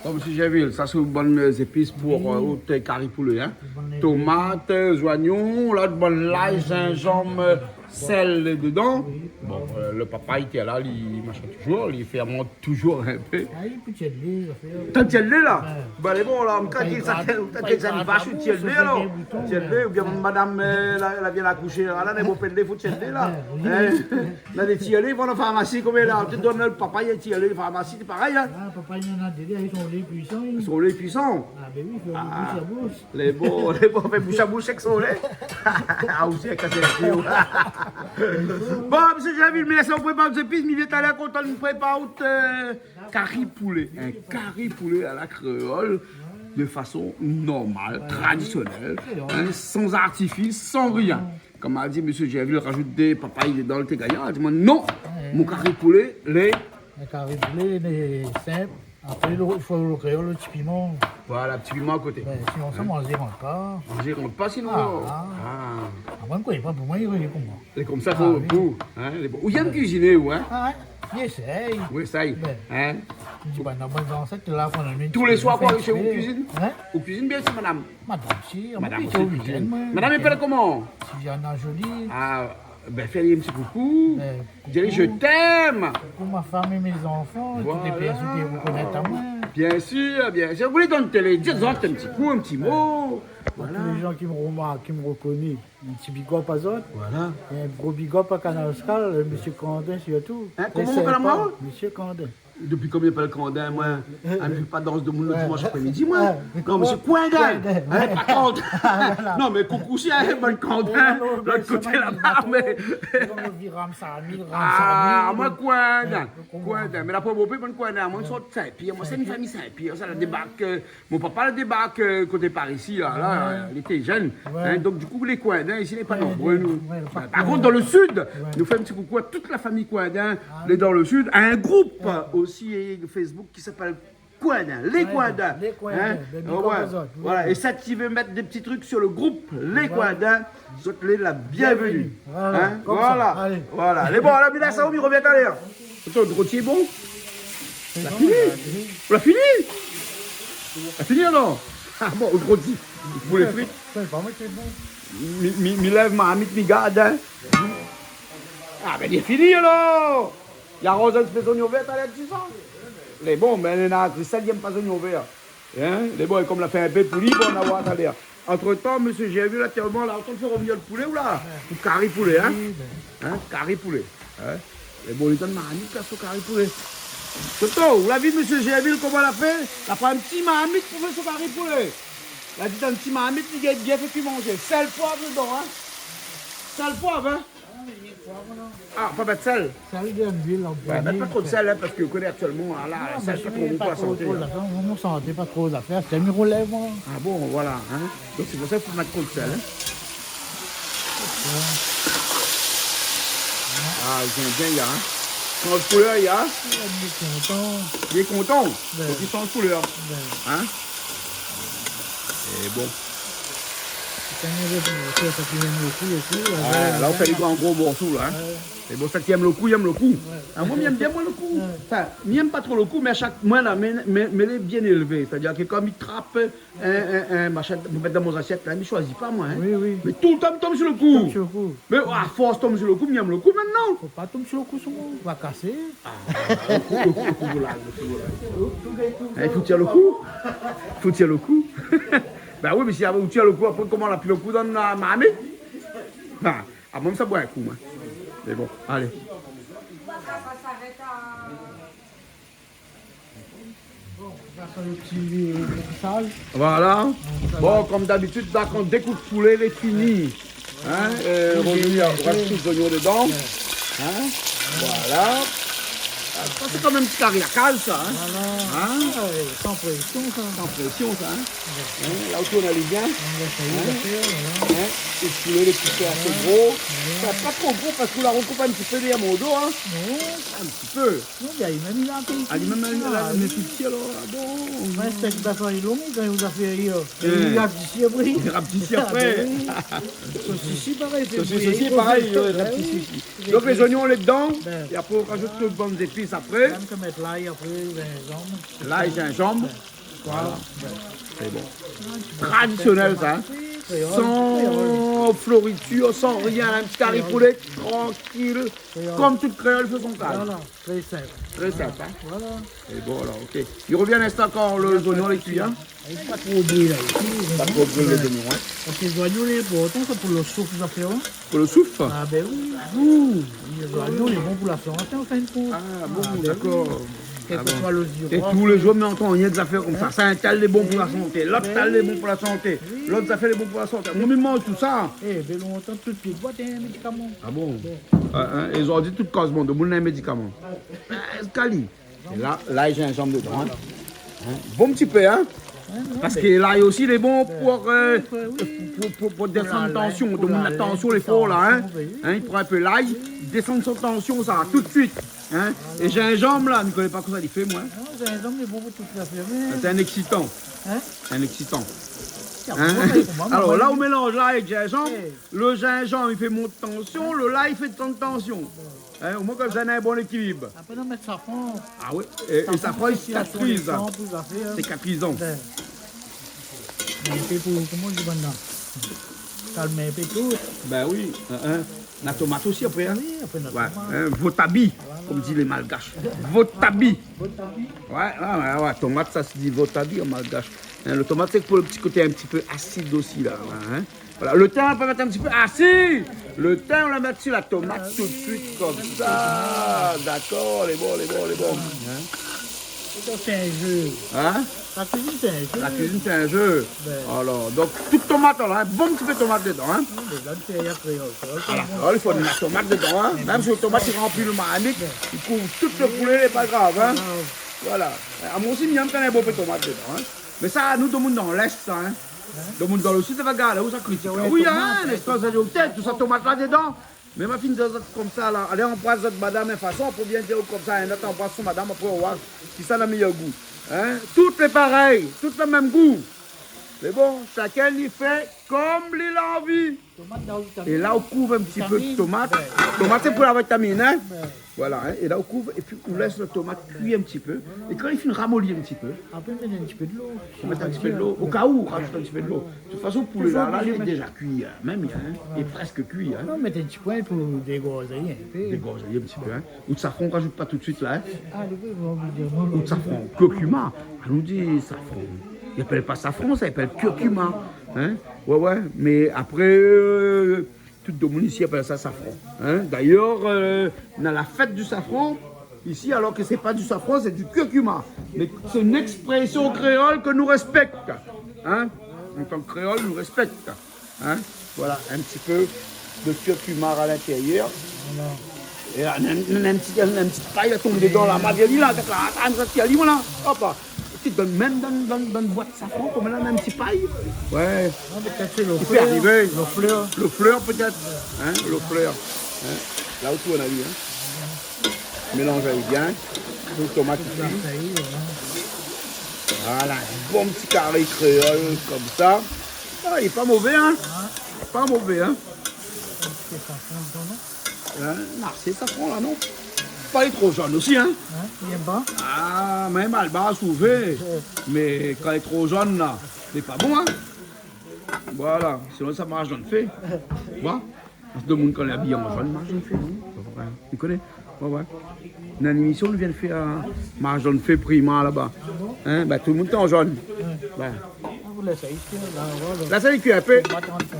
Bon, mésyé Gerville, sa sé bann, euh, zépis pou, euh, out kari poulé, hein. Tomat, euh, zoignon, la, bann lay, zinzanm, euh, sèl dedan. Bon, euh, lo papay, té, la, li, machin, touzour, li fèrmant touzour in pé. Ah, li pé tièl lé, zafèr. Tann tièl lé, la ? Ouais. Ba, lé bon, la, ou té di sa, ou té di sa, li va sou tièl lé, alor. Tièl lé, oubien madam, euh, la, la vien akoush, la, la, lé bon, pèt lé, fo tièl lé, la. Ouais, oui. Hein ? Na dé tièl lé, i vann an farmasi, konm la, ou té donn lo papay, tièl lé, farmasi, sé parèy, hein. Ah, papay, néna dé, néna son lé puisan, oui. Son lé puisan. Ah, ben oui, fo boush a boush. Lé bon, lé bon, fé boush a boush avèk son lé. Ah, osi, avèk sa, sé lé. Bon, mésyé Gerville, mé la, sa, ou prépar zépis, mi vien talèr kontan, nou prépar out, euh, kari poulé. In kari poulé a la kréol, de fason normal, tradisyonèl, hein, san artifis, san rien. Konm la di mésyé Gerville, razout dé papay dedan, té gayar. Di amoin, non, mon kari poulé, lé... Lo kari poulé, lé sinp. Apré, lo, i fo lo kréol, lo ti piman. Voilà, ti piman a koté. Ben, sinon, sa, manzé i rant pa. Manzé i rant pa, sinon. Ah, ah. Ah. Amoin, mi koné pa, pou moin, lé konmsa. Lé konmsa, fo, ah, oui, pou, hein, lé bon. Ou yèm kuiziné, ou, hein ? Ah, ouais. Mi éséy. Ou éséy, hein ? Ben, mi di, ben, dan mon zansèt la, kan mèm... Tou lé soir, koi, shé ou, ou kuizine ? Hein ? Ou kuizine bien, sé madam ? Madam, si, madam osi kuizine. Madam i apèl koman ? Sylviana Joly. Ah, Ben, fé ali in ti koukou. Ben, dir ali, je t'aime. Koukou ma fanm é mé zanfan, tout lé pèrsone ki rokonèt amoin. Bien sir, bien sir. Ou lé dan la télé, di azot in ti kou, in ti mo. Pou tout lé zan ki romark, ki rokoné, in ti big up azot. Voilà. É in gro big up a Kanal Austral, mésyé Kandin sirtou. Hein, koman ou apèl amoin ? Mésyé Kandin. Dopi konbien i apèl Kandin, moin ? Ah, mi fé pa dans demoun le dimansh aprémidi, moin. Non, mésyé Kandin. Kandin, hein, pa Kandin. Ah, voilà. Non, mé koukou si, hein, bann Kandin, lot koté laba, mé... Ramsamy, Ramsamy. Ah, moin, Kandin. Kandin. Mé la pa bonpé bann Kandin. Moin, mi sort Sin-Pièr. Moin sé in famiy Sin-Pièr. Sa la débark, euh, mon papa la débark, euh, koté par isi, la, la, li lété jenn. Hein, donk, du kou, lé Kandin isi, lé pa nonbré, nou. Par kont, dan le sid, nou fé in ti koukou a tout la famiy Kandin, lé dan le sid. In group osi, é Facebook ki apèl Kandin, lé Kandin. Lé Kandin. Hein ? Ben, big up azot, oui. Voilà. É sak i vé mèt dé ti trik sur le group, lé Kandin, zot lé la bienvenu. Voilà. Hein ? Konmsa. Voilà. Alé. Voilà. Lé bon, alor, mi lès aou, mi rovien talèr. Atann, lo roti lé bon ? Lé bon, la fini. Ou la fini ? La fini, alor ? Ah bon, lo roti. Poulé frit. Sé pa moin ki lé bon. Mi, mi, mi lèv marmit, mi gard, hein. Ah ben, lé fini, alor. I aroz in ti pé zonion vèr, talèr, dizan. Lé bon, mé néna Christelle i èm pa zonion vèr. Hein ? Lé bon, é konm la fé in pé pou li, bon, nou va oir talèr. Antretan, mésyé Gerville, aktièlman, la, ou antrinn fé rovnir lo poulé, ou la ? Pou kari poulé, hein ? Oui, ben. Hein ? Kari poulé. Hein ? Lé bon, li donn marmit la, son kari poulé. Toto, ou la vi mésyé Gerville koman la fé ? La pran in ti marmit pou fé son kari poulé. La di dan ti marmit, li gingn bien fé kui manzé. Sèl, poiv dedan, hein ? Sèl, poiv, hein ? Ah, pa mèt sèl. Sèl, de luil an promié. Ouais, mèt pa tro de sèl, hein, parske ou koné aktièlman, la, la, sèl, pa tro bon pou la santé, hein. Mon santé, pa tro zafèr, sé mi rolèv, moin. Ah bon, voilà, hein. Donk sé pou sa i fo mèt tro de sèl, hein. Ah, lé Indien, ya, hein. Sanz koulèr, ya. Lé kontan. Lé kontan. Ben. Donk li sanz koulèr. Ben. Hein ? É bon. Sa ki èm lo kou, lo kou, la, la, la, ou fé lé gran gro morso, la, hein. Ouais. É bon, sak i èm lo kou, i èm lo kou. Ouais. Ah, moin, mi èm bien, moin, lo kou. Ouais. Anfin, mi èm pa tro lo kou, mé a shak, moin, la, mé, mé, mé lé bien élvé. Sétadir ke kan mi trap in, in, in mashin pou mèt dan mon zasièt, la, mi shoizi pa, moin, hein. Oui, oui. Mé toultan, mi tonm si lo kou. Tonm si lo kou. Mé a fors tonm si lo kou, mi èm lo kou mintnan. Fo pa tonm si lo kou, sinon ou va kasé. Ah, lo kou, lo kou, lo kou, voilà, lo kou, voilà. Eh, fo tir lo kou. Fo tir lo kou. Ben oui, mé si ou tir lo kou, apré, koman la pi lo kou dan la marmit ? Ah, ah, moin, sa boir in kou, moin. Mé bon, alé. Voilà. Bon, konm dabitid, la, kan dékoup poulé, lé fini. Hein, euh, rovnir, razout tout zonion dedan. Hein, voilà. Ah, sa, sé konm in ti kari a kaz, sa, hein. Voilà. Hein ? Ah, ouais, san présion, sa. San présion, sa, hein. Ouais. Hein, la ou tourn ali bien. Hein ? Hein ? É poulé, lé ti fé asé gro. Voilà. Anfin, pa tro gro, parske la ou koup in ti pé dèrièr mon do, hein. Non. In ti pé. Non, mé li mèm, li la fé... Ah, li mèm, li la, li la fé isi, alor, ah bon. Ouais, sé ke la fé long, kan ou la fé, euh, li rapetisi apré. Li rapetisi apré. Ah, ben oui. Sosis osi, parèy, fé bouyi. Sosis osi, parèy, ouais, rapetisi osi. Ben oui. Donk, lé zonion lé dedan, é apré, ou razout tout bann zépis apré. Mèm ke mèt lay apré, zinzanm. Lay, zinzanm. Voilà. Sé bon. Tradisionèl, sa, hein. Kréol, kréol. San floritir, san rien, in ti kari poulé, trankil. Kréol. Konm tout kréol i fé son kaz. Voilà, trè sinp. Trè sinp, hein. Voilà. É bon, alor, OK. Mi rovien in instan kan lo zonion lé kui, hein. Pa tro bouyi la, isi. Pa tro bouyi lé zonion, hein. Parske lé zonion lé inportan, sa, pou lo souf, sa fé, hein. Pou lo souf ? Ah ben oui. Ouh. Lé zonion lé bon pou la santé, an fin de kont. Ah bon, dakor. Ah ben oui. Kèlkesoi lo ziroi. É tou lé zour, mi antann rienk zafèr konmsa. Hein ? Sa, in tèl lé bon pou la santé, lot tèl lé bon pou la santé, lot zafèr lé bon pou la santé. Moin, mi manz tout sa. Eh ben, lontan, tout ti bwat, in médikaman. Ah bon ? Bon. Ah, hein, é zordi, tout kaz, bon, demoun néna in médikaman. Ah, Kali. É la, lay, zinzanm dedan, hein. Hein, bon ti pé, hein. Parske lay osi lé bon pou, euh, pou, pou, pou désann tansion. Demoun la tansion lé for la, hein. Hein, li pran in pé lay, désann son tansion, sa, tout suit, hein. É zinzanm la, mi koné pa kosa li fé, moin. Non, zinzanm lé bon pou tout zafèr, mé... Sé in éksitan. Hein ? In éksitan. Hein ? Alor la, ou mélanz lay avèk zinzanm. Lo zinzanm, li fé mont tansion, lo lay, li fé désann tansion. Hein, omoin, konmsa, néna in bon ékilib. Apré, nou mèt safran. Ah oui, é, é safran, i sitratrizan. Safran, sitratrizan. Ben. In pé pou, koman i di, bann la ? Kalm in pé tout. Ben oui, hein, hein. Na tomat osi apré, in ? Oui, apré na tomat. Hin, votabi, konm di lé Malgash. Votabi. Votabi. Wé, wé, wé, wé, tomat, sa i di votabi an malgash. Hin, lo tomat, sé pou lo ti koté in ti pé asid osi, la, la, hin. Voilà, lo tin, nou pé mèt in ti pé. Ah si ! Lo tin, nou la mèt si la tomat tout suit, konmsa. Dakor, lé bon, lé bon, lé bon. Hin ? Sa sé in zé. Hin ? La kuizine, sé in zé. La kuizine, sé in zé. Bin. Alor, donk, tout tomat, la, in bon ti pé tomat dedan, in. Oui, mé la, sé in kréol, sa. A la kréol, i fo la tomat dedan, in. Mèm si la tomat i ranpli lo marmit, i kouv tout lo poulé, lé pa grav, in. Pa grav. Voilà. Amoin osi, mi yèm kan néna bonpé tomat dedan, in. Mé sa, nou, domoun dan lès, sa, in. Domoun dan lo sid, sa va gard, ou sa kritik. Oui, in, lé tomat, lé tomat, tout sa, tomat la dedan. Mé ma fine di azot konmsa la, alé anbras zot madam, in fason, pou bien dir konmsa, in lot i anbras son madam, apré ou oir kisa na méyèr gou. In ? Tout lé parèy, tout na mèm gou. Mé bon, shakinn i fé konm li la anvi. Tomat dan vitamin. É la, ou kouv in ti pé tomat. Vitamin. Bin. Tomat, sé pou la vitamin, in ? Bin. Voilà, in. É la, ou kouv, épi ou lès lo tomat kui in ti pé. É kan li fine ramoli in ti pé, Apré, mèt in ti pé dolo. Ou mèt in ti pé dolo. O ka ou, ou rajout in ti pé dolo. De tout fason, poulé la, la, lé déza kui, in. Mèm, in. Lé prèsk kui, in. Non, mèt in ti pé pou dégorz in pé. Dégorz in ti pé, in. Ou de safran, ou rajout pa tout suit la, in. A, lé vré, ou anvi dir, non, non. Ou de safran, kurkuma. A, nou di safran. I apèl pa safran, sa i apèl kurkuma. In ? Wé, wé. Mé apré, euh, Tout domoun isi i apèl sa safran. In ? Dayèr, euh, na la fèt di safran isi, alor ke sé pa di safran, sé di kurkuma. Mé sé in éksprésyon kréol ke nou rèspèk. In ? An tan ke kréol, nou rèspèk. In ? Voilà, in ti pé de kurkuma a lintérièr. Voilà. É la, in, in, in ti, in, in ti pay la tonm dedan la, malgré li la, avèk la, la, la, la, la, la, la, la. Hop la. Ti donn mèm dan, dan, dan bwat safran, konm la, mèm ti pay. Wé. Non, pétèt sé lo flèr. I pé arivé. Lo flèr. Lo flèr, pétèt. In, lo flèr. In, la ou tourn ali, in. Mélanz ali bien. Lo tomat isi. Voilà, in bon ti kari kréol, konmsa. A, lé pa mové, in. In ? Lé pa mové, in. In ti pé safran dedan, non ? In, non, sé safran la, non ? Pa lé tro zone osi, in ? In, li yèm pa. A, mèm Alba souvé. Mé kan lé tro zone la, lé pa bon, in ? Voilà, sinon sa marsh dan lo fé. Voilà. Parske domoun kan lé abiyé an zone, marsh dan lo fé, non ? Wé, ou koné ? Wé, wé. Na in émisyon nou vien fé, euh, marsh dan lo fé Prima laba. In ? Bin, tout domoun té an zone. Wé. A, ou lès sa isi, la, voilà. La, sa i kui in pé.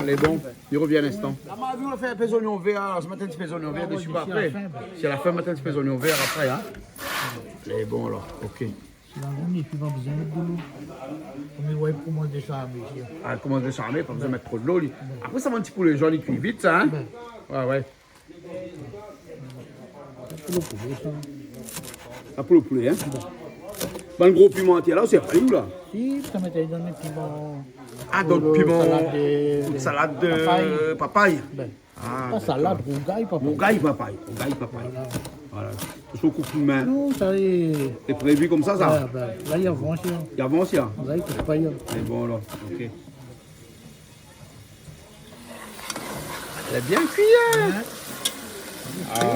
Lé bon. Li revien in instan. La, ma vi, ou la fé in pé zoignon vèr, la, sa mèt in ti pé zoignon vèr dési, apré. Sé a la fin, mèt in ti pé zoignon vèr apré, in. Lé bon, alor. OK. Si la viann i kui, pa bezoin mèt dolo. Konm li, wé, i komans désarmé, isi. A, i komans désarmé, pa bezoin mèt tro dolo, li. Bin. Apré, sa, in ti poulé zone, li kui vit, sa, in ? Bin. Wé, wé. Sa pou lo poulé, sa. Sa pou lo poulé, in ? Bin. Bann gro piman, té la, ou sé pa li, ou la ? Si, sa mèt dan lé piman. A, donk pou lo piman, salad de, pou salad de papay. Papay. Bin. A, dakor. Pa salad, rougay papay. Rougay papay, rougay papay. Voilà. Voilà. Sé lo kou piman. Non, sa lé... Lé prévi konmsa, sa ? A, bin, la, li avans, in. Li avans, in. La, li koup pa, in. Mé bon, alor, OK. Lé bien kui, in ? Wé. A.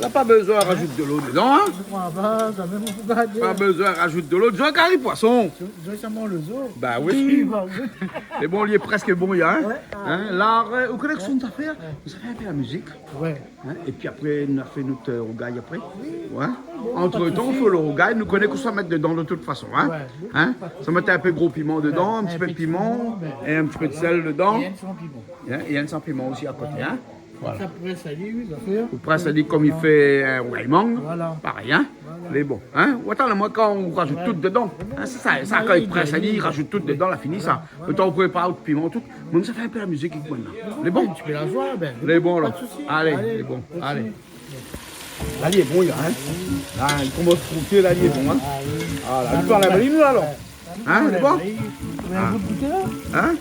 La pa bezoin rajout dolo dedan, in ? Mi kroi pa, sa mèm, ou pé pa dir. Pa bezoin rajout dolo. Dizon kari poison. Dizon solman lo zo. Ba oui. Oui, ba oui. Mé bon, li lé prèsk bon, la, in ? Wé, a. In, la, euh, ou koné kosa nou sa fé ? Wé. Nou sa fé in pé la mizik. Wé. In ? Épi apré, nou sa fé nout, euh, rougay apré. Oui. Wé. Bon, pa de sousi. Antretan, nou fé lo rougay, nou koné kosa mèt dedan de tout fason, in ? Wé. In ? Pa de sousi. Sa mèt in pé gro piman dedan, wé, in ti pé de piman, in pé de piman, bin, é in ti pé de sèl dedan. Voilà. É in san piman. In ? É in san piman osi a koté, in ? Voilà. Sa près ali, oui, sa fé. Ou près ali konm i fé, euh, rougay mang. Voilà. Parèy, in ? Voilà. Lé bon, in ? Ou atann, moin, kan ou rajout tout dedan. Wé. In, sé sa, sa, kan i près ali, i rajout tout dedan, la fini, sa. Voilà. Lo tan ou prépar out piman, tout. Mé sa fé in pé la mizik, ékout, la. Lé bon ? In ti pé la zoi, bin. Lé bon, la. Pa de sousi. Alé, lé bon. Alé. La, li lé bon, la, in ? La, li komans krouté, la, li lé bon, in ? A, oui. A, la, li pran la maline, la, alor. Wé. In, lé bon ? Ou vé in bout gouté, la ? In ?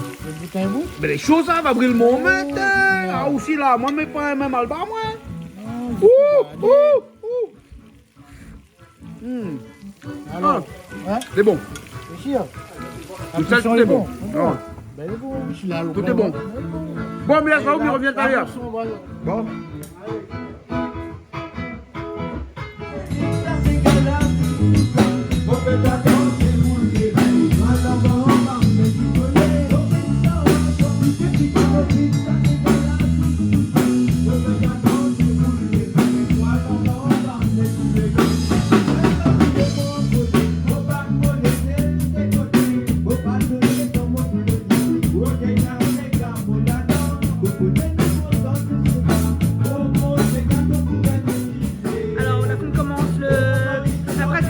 Ou vé gouté in bout ? Mé lé sho, sa va bril mon mèt, in. A, osi, la, moin, mé pa mèm Alba, moin. A, ou, ou, ou. Hmm. Alor, a, in ? Lé bon. Isi, in ? Tout sa, tout lé bon. Non. Bin, lé bon, isi, la, lo... Tout lé bon. Bon, mé la, sa, ou revien talèr. Bon.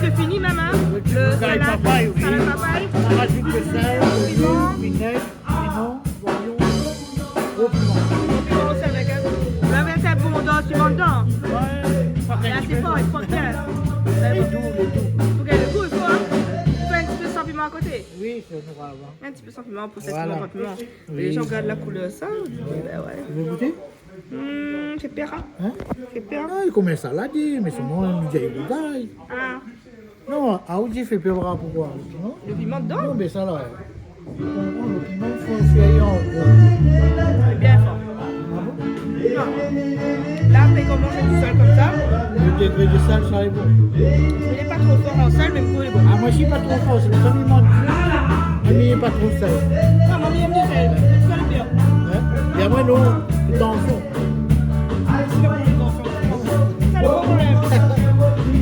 Sé fini mèm, in ? Lo salad, salad papay, oui. Salad papay. On rajoute le sel, le piman, vinaigre, piment, oignon, gros piment. Gros piment osi avèk, in ? Ou la mèt in bon dos piman dedan. Ouais, pa... Lé asé for, i fo bien. Lé dou, lé dou. Fo gingn lo gou, i fo, in ? Ou fé in ti pé san piman a koté. Oui, sé noir avan. In ti pé san piman pou sèt... Voilà. Piman, pa piman. Oui. Lé jan i gard la koulèr sa, i di, bin ouais. Ou vé gouté ? Hmm, fé pèr, in ? In ? Fé pèr. Non, i komans a la di, mé solman, nou di, i gingn. Ah. Non, a, ou di fé pèr, poukoi, non ? Lo piman dedan ? Non, mé sa la, ouais. Ou konpran, lo piman, fo fé an gro. Lé bien for. Ah bon ? Non. La, apré, kan ou manz tousèl konmsa. Lo dégré de sèl, sa lé bon. Lé pa tro for an sèl, mé lo gou lé bon. Ah, moin, mi lé pa tro for, sé pou sa mi manz. Moin, mi lé pa tro sèl. Non, moin, mi èm lo sèl. Sèl bien. In ? É moin, non, tansion. Sa lé bon, moin. Mi èm lo sèl, donk, di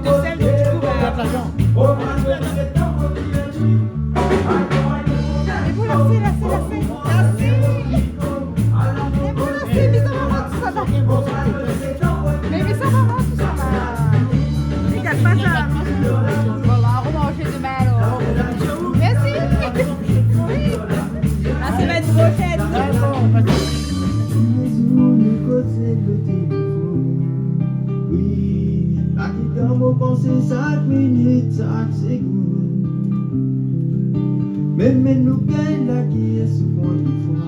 kou, bin, Gard la viann. Mé bon, la, sé, la, sé, la, sé, la, sé. Mé bon, la, sé, mé sa va, tout sa va. Mé, mé sa va, tout sa va. Rogard pa sa. Bon, nou va romanzé domin, alor. Mèrsi. Oui. A la semèn proshèn. Dakor, pa de sousi. Tou lé zour, mi koz èk lo téléfone. Oui, la ki dan mon pansé shak minit, shak ségonn. Mèm, mèm nou gingn la gèr souvan défoi.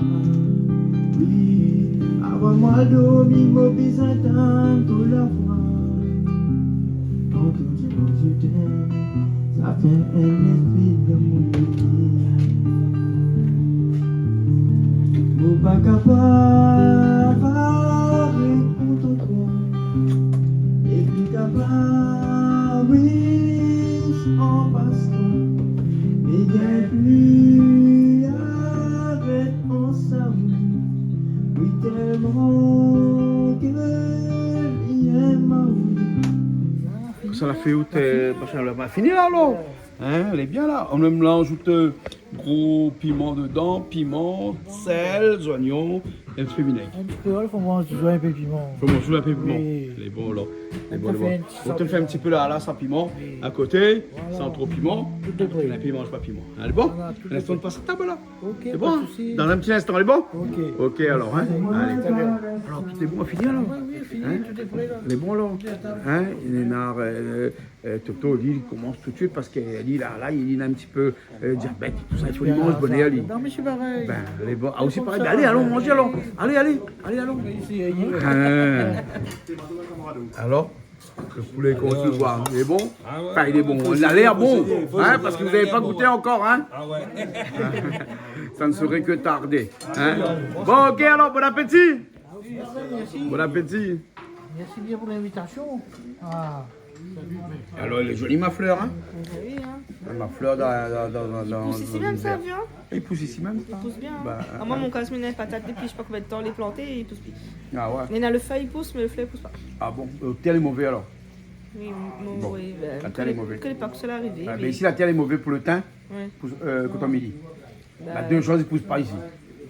Oui, avan moin dormi, moin bézoin tann out la voi. Kan ou di moin je t'aime, sa fé in èspri dan mon lé. Moin pa kapav arèt kontan toi. É pi kapav, oui, an pastan. Mé gingn pi arèt ansanm. Oui, tèlman ke li èm amoin. Sa la fé out, euh, machin la, fini la, alor. In, lé bien la. Ou mèm la, azout, euh, gro piman dedan, piman, sèl, zoignon, é in ti pé vinèg. In ti kréol, fo manz touzour in pé piman. Fo manz touzour in pé piman. Oui. Lé bon, alor. Lé bon, lé bon. Sa fé in ti... Ou té fé in ti pé la, la, san piman, a koté, san tro piman. Tout lé pré. Voilà. Tout lé pré. Lé bon ? Voilà, tout lé pré. Lès amoin pas a tab, la. Ok, pa de sousi. Sé bon, in ? Dan in ti instan, lé bon ? Ok. Ok, alor, in ? Alé. Alé. Talèr. Alor, tout lé bon, fini, alor ? Oui, oui, fini, tout lé pré, la. In ? Lé bon, alor ? Tout lé a tab. In ? Néna, euh, euh, Toto, li, li komans tout de suit parske li, la, la, li na in ti pé, euh, diabèt, tout sa, i fo li manz bonèr, li. Non, mé sé parèy. Bin, lé bon. A, osi parèy. Sé konmsa. Alé, alon, manz, alon. Alé, alé, alé, alon. Mé isi, euh, in. Alor ? Lo poulé, koman ou voi, lé bon ? Ah ouais, ouais, ouais, fo gout. Anfin, lé bon. Lé bon. Parske zot la pa gouté ankor, in ? Ah ouais. Ça ne saurait que tarder, in ? Bon, ok, alor, bon apéti. Ah oui, mèrsi. Bon apéti. Mèrsi bien pou linvitasion. Ah. Alor, lé zoli, ma flèr, in ? Oui, in. Ma flèr dan, dan, dan, dan, i pous isi mèm, sa, vian ? I pous isi mèm, sa. I pous bien, in. Ba, in. Amoin, mon kaz, mi néna patat dopi mi koné pa konbien d'tan, lé planté, i pous pi. Ah ouais. Néna lo fèy i pous, mé lo flèr i pous pa. Ah bon ? Lo tèr lé mové, alor ? Oui, mon, bon, oui, bin, la tèr lé mové. Ke lé pa ke sa la arivé, ah, mé... Mé isi, la tèr lé mové pou lo tin, ouais, pou, euh, koton mili. Ba, la dé shoz i pous pa isi.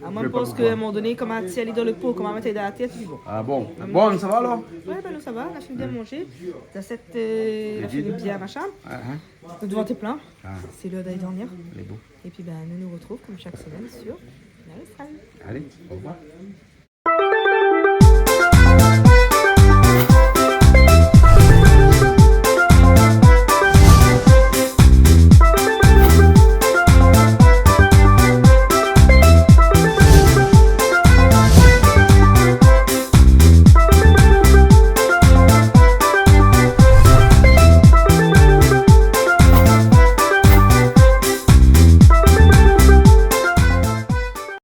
Ah, moin, mi pans ke a in moman doné, kan ma tir ali dan lo po, kan ma mèt ali dan la tèr, li di bon. Ah bon ? Ah, bon, sa va, alor ? Ouais, bin, nou, sa va, nou la fine bien manzé. Zasièt, euh, la fine bien, machin. Ah, in. Nout vant lé plin. Ah. Sé lèr d'alé dormir. Lé bon. É pi, bin, nou nou retrouv konm shak semèn sur La Résal. Alé, au revoir.